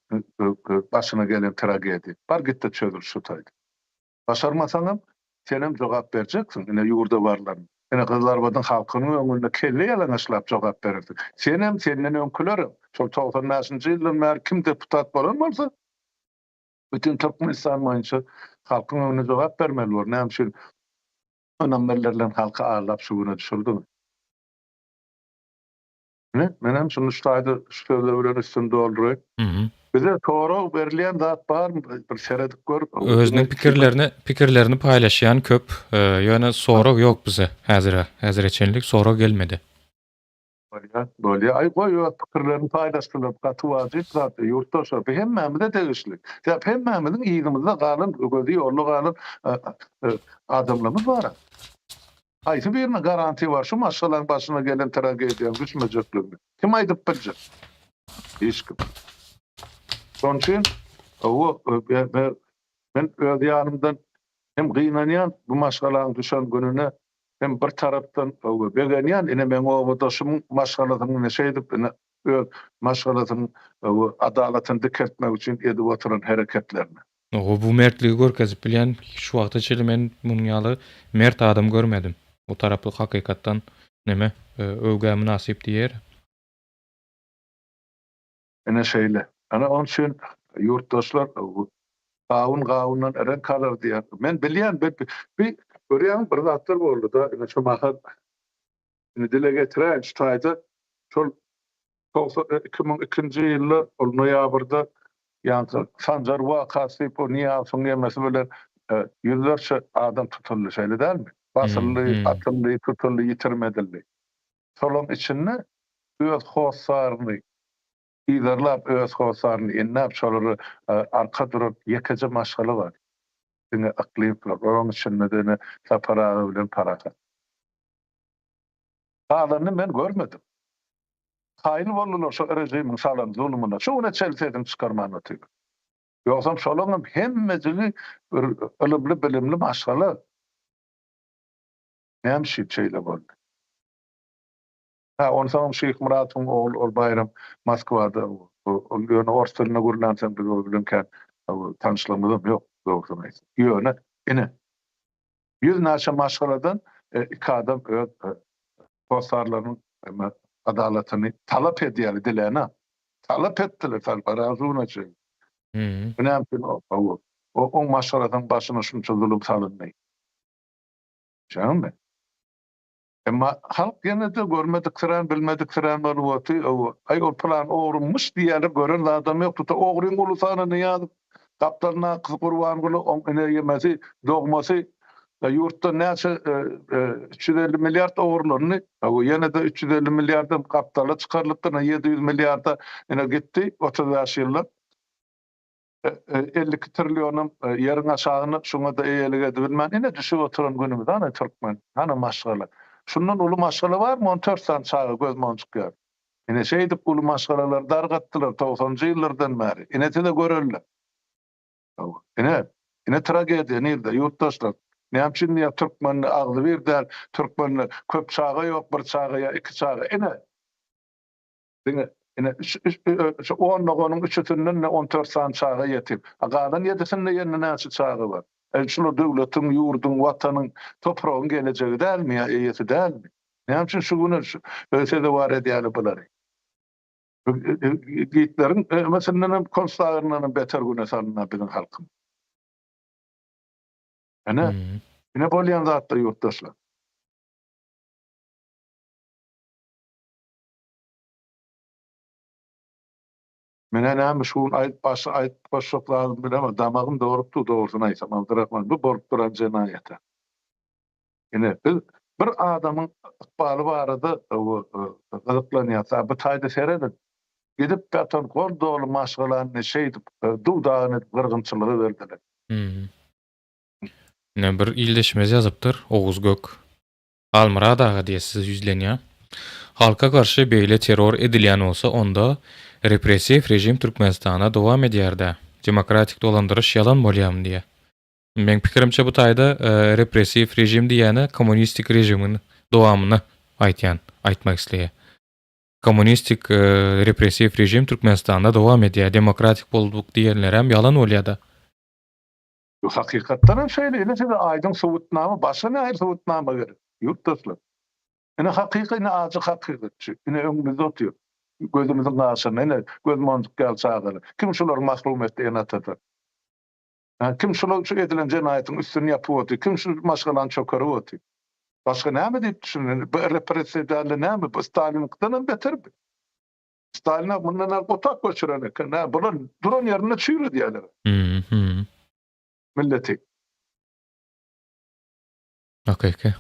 başyna gelen tragediýa. Bar gitde çözül şu taýda. Başarmasaňam, senem jogap berjeksiň, ine ýurda barlan. Ine Gyzylarbadyň halkynyň öňünde kelle ýalaňaçlap jogap berersiň. Senem, senden öňkülerem. Şol 95-nji ýyldan bäri kim deputat bolan bolsa, bütin Türkmenistan boýunça halkyň öňünde jogap bermeli bor. Näme üçin ynam bildirilen halky aldap şu güne düşürdiňiz? Ine, menem şuny şu taýda şu sözler bilen üstüni dolduraýyn. Bize sorag berilýän zat barmy? Bir seredip gör. Özüniň pikirlerini pikirlerini paýlaşýan köp, ýöne sorag ýok bize häzire, häzire çenli sorag gelmedi. Bolýa, bolýa. Aý goý öz pikirlerini paýlaşsynlar, gaty wajyp zat, ýurtdaşlar, bu hemmämize degişli. Sebäp hemmämiziň yzymyzda galan, gözi ýolda galan adamlarymyz bar. Haýsy birine garantiýa bar şu maşgalaň başyna gelen tragediýanyň düşmejekligine? Kim aýdyp biljek? Hiç kim. Şonuň üçin hawa men öz ýanymdan hem gynanýan bu maşgalaň düşen gününe hem bir tarapdan hawa begenýän ine meň obadaşymyň maşgalasynyň ine şeýdip ine öz maşgalasynyň hawa adalatyny dikeltmek üçin edip oturan hereketlerine. Oho bu mertligi görkezip bilýän şu wagta çenli men munuň ýaly mert adam görmedim. Bu tarapy hakykatdan neme öwgä mynasyp diýer. Ine şeýle. Ana onuň üçin ýurtdaşlar gawun gawundan reňk alar diýýär. Men bilýän bi bi görýäňmi bir zatlar boldy-da ine şu mahal indi dile getiräýin şu taýda şol 2002-nji ýylda ol noýabrda ýaňky Sanjar wakasy diýip o Nyýazowyň ýemesi bilen ýüzlerçe adam tutuldy, şeýle dälmi? Basyldy, atyldy, tutuldy, ýitirim edildi. Şolaryň içinde öz hossaryny yzarlap, öz hossaryny indäp, şolara arka duran ýekeje maşgala bar. Diňe Yklyýewler. Olaryň içinde-de ine Sapar aga bilen Parahat. Galanyny men görmedim. Kaýyl boldular şo režimiň salan zulumyna. Şu güne çenli sesini çykarman otyr. Ýogsam şolaňam hemmejigi bir ylymly bilimli maşgala. Näme üçin şeýle boldy? Ha onsoňam Şyhmyradowyň ogly ol Baýram Moskwada ol ýöne ors dilinde gürlänsoň biz ol bilen kän tanyşlygymyzam ýok dogrusyny aýtsak. Ýöne ine Ýüz näçe maşgaladan iki adam öz hossarlarynyň adalatyny talap edýärler, dilene. Talap etdiler Sarparazunaçy. Bu näme üçin o oň maşgalasynyň başyna şunça zulum salyndy? Düşýäňmi? Emma halk ýene-de görmediksirän, bilmediksirän bolup otyr. Aý, ol pylan ogrumyş diýýärler, gören zadam ýok. Tuta ogryň ulusy Nyýazow, gapdalyndaky Gurbanguly, oň ine ýemesi, dogmasy. Ýurtdan näçe 350 milliard ogurlandy. Ýene-de 350 milliardam gapdala çykarylypdyr, ine 700 milliarda ine gitdi 35 ýylda. 52 trillionam ýeriň aşagyna şuňa-da eýelik edibilmän ine düşüp oturan günümiz hany türkmen, hany maşgala. Şundan uly maşgala barmy 14 sany çaga göz monjuk ýaly. Ine şeýdip uly maşgalalary dargatdylar togsanjy ýyllardan bäri. Ine size görelde. Ine, ine tragediýa nirde ýurtdaşlar. Näme üçin diýýär türkmende agzybir däl, türkmende köp çaga ýok, bir çaga ýa iki çaga. Ine. Diňe. Ine, şu on doganyň üçüsinden-de on tört sany çaga ýetim. A galan ýedisinde ýene näçe çaga bar? E, şular döwletiň, ýurduň, watanyň, topragyň gelejegi dälmi ýa eýesi dälmi? Näme üçin şu güne sezewar edýärler bulary? Gitleriň meseleden hem konslagerinden hem beter güne salyndy biziň halkymyz. Ine, ine bolýan zatlar ýurtdaşlar. Menä näme şu gün aýdyp başga aýdyp goşjak zadym bilemok damagym dorup dur dogrusyny aýtsam Abdyrahman bu bolup duran jenaýata. Ine biz bir adamyň ykbaly barada gyzyklanýas a bu taýda serediň gidip ýatan gol doly maşgalany şeýdip duw dagyn edip gyrgynçylyga berdiler. Ine bir ildeşimiz ýazypdyr Oguz Gök. Halmyrat aga diýe size ýüzlenýän. Halka garşy beýle terror edilýän bolsa onda repressiw režim Türkmenistanda dowam edýärdä. Demokratik dolandyryş ýalan bolýamy diýe. Meň pikirimçe bu taýda repressiw režim diýýäni kommunistik režimiň dowamyny aýtýan, aýtmak isleýär. Kommunistik repressiw režim Türkmenistanda dowam edýär. Demokratik bolduk diýenlerem ýalan bolýada. Hakykatdan hem şeýle, ine size aýdyň subutnama, başga nähili subutnama gerek, ýurtdaşlar? Ine hakyky, ine ajy hakykat şu, ine öňümizde otyr, gözümiziň gaşynda, ine göz monjuk ýaly çagalar. Kim şulary mahrum etdi ene-atadan? Hä, kim şular şu edilen jenaýatyň üstüni ýapyp otyr, kim şu maşgalany çökerip otyr? Başga näme diýip düşünmeli? Bu repressiýa däl-de näme? Bu Staliniňkiden hem beter bu. Stalin mundan alyp otag göçüren eken. Hä, bular duran ýerinde çüýredýärler. Mhm. Milleti. Hakyky.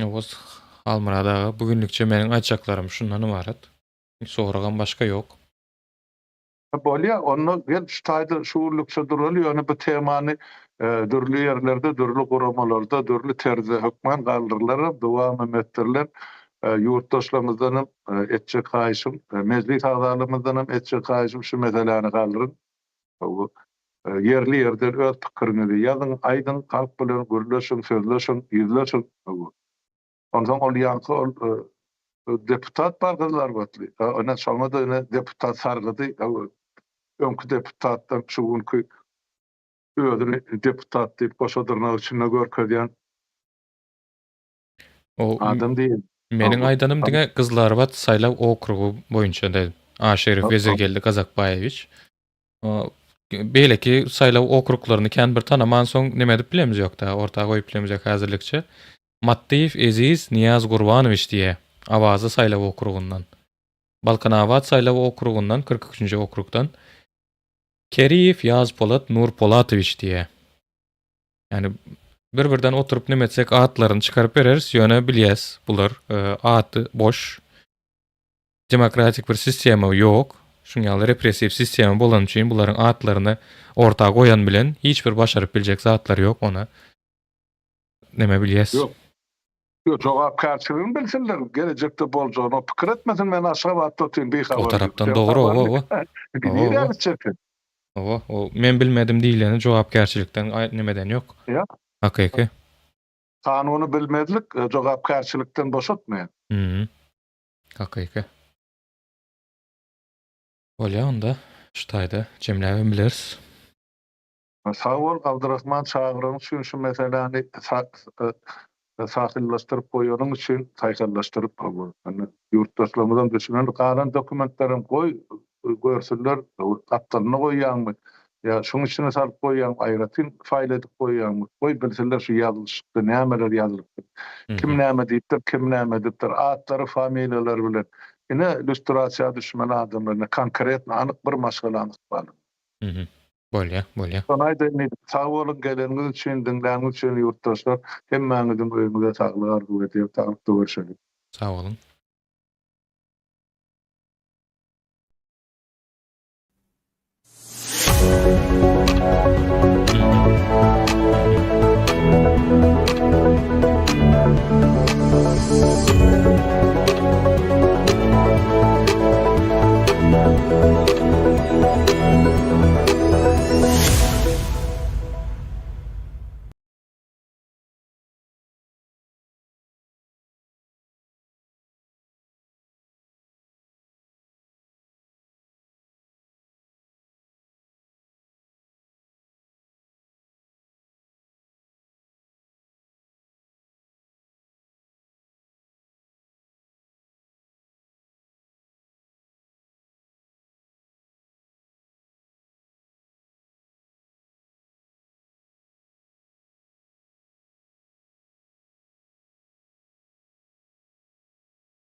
Owaz Halmyrat aga, bu günlükçe meniň aýtjaklarym şundan ybarat. Soragam başga ýok. Bolýa, onda gel şu taýda şu günlükçe duraly, ýöne bu temany dürli ýerlerde, dürli guramalarda, dürli terzde hökman galdyrylaram, dowam hem etdiriler. Ýurtdaşlarymyzdan hem etjek haýyşym, mejlis agzalarymyzdan hem etjek haýyşym şu meseläni galdyryň. Ýerli-ýerden öz pikiriňizi ýazyň, aýdyň, halk bilen gürleşiň, sözleşiň, ýüzleşiň. Onsoň ol ýaňky ol deputat bar gyzylarbatly. Ine şoňa-da ine deputat sargady. Öňki deputatdan şu günki özüni deputat diýip goşa dyrnak içinde görkezýän adam diýen. Meniň aýdanym diňe Gyzylarbat saýlaw okrugy boýunça diýdim. Aşyrow Wezirgeldi Gazakbaýewiç. Beýleki saýlaw okruglaryny kän bir tanamansoň neme edip bilemiz ýok-da, orta goýup bilemiz ýok häzirlikçe. Matdyýew Eziz Nyýaz Gurbanowiç diýýär, Awaza saýlaw okrugyndan. Balkanabat saýlaw okrugyndan, 43-nji okrugdan Keriýew Ýazpolat Nurpolatowiç diýýär. Ýani bir-birden oturyp neme etsek atlaryny çykaryp bereris, ýöne bilýäs bular ady boş. Demokratik bir sistema ýok. Şuň ýaly repressiw sistema bolany üçin bularyň atlaryny orta goýan bilen hiç bir başaryp biljek zatlary ýok ona. Neme bilýäs. Ýok. Ýok, jogapkärçiligini bilsinler, gelejekde boljagyny pikir etmesin, men Aşgabatda otyryn bihabar. O tarapdan dogry, owa, owa. Nirä gitjek sen? Owa, o men bilmedim diýleni jogapkärçilikden nemeden ýok. Ýok. Hakyky. Kanuny bilmezlik jogapkärçilikden boşatmaýar. Mhm. Hakyky. Bolýa onda şu taýda jemläbem bileris. Sag bol Abdyrahman çagyraň üçin şu meseläni sahyllaşdyryp goýanyň üçin saýhallaşdyryp ýurtdaşlarymyzam düşüner galan dokumentlerem goý görsünler gapdalyna goýýaňmy ýa şuň içine salyp goýýaňmy aýratyn faýl edip goýýaňmy goý bilsinler şu ýazylyşykda nämeler ýazylypdyr kim näme diýipdir kim näme edipdir atlary familiýalary bilen ine lýustrasiýa düşmeli adamlar ine konkretno anyk bir maşgalanyň ykbaly. Bolýa, bolýa. Şony aýdaýyn diýdim. Sag boluň geleniňiz üçin, diňläniňiz üçin ýurtdaşlar. Hemmäňiziň öýüňize saglyk arzuw edýän. Saglykda görşeliň. Sag boluň.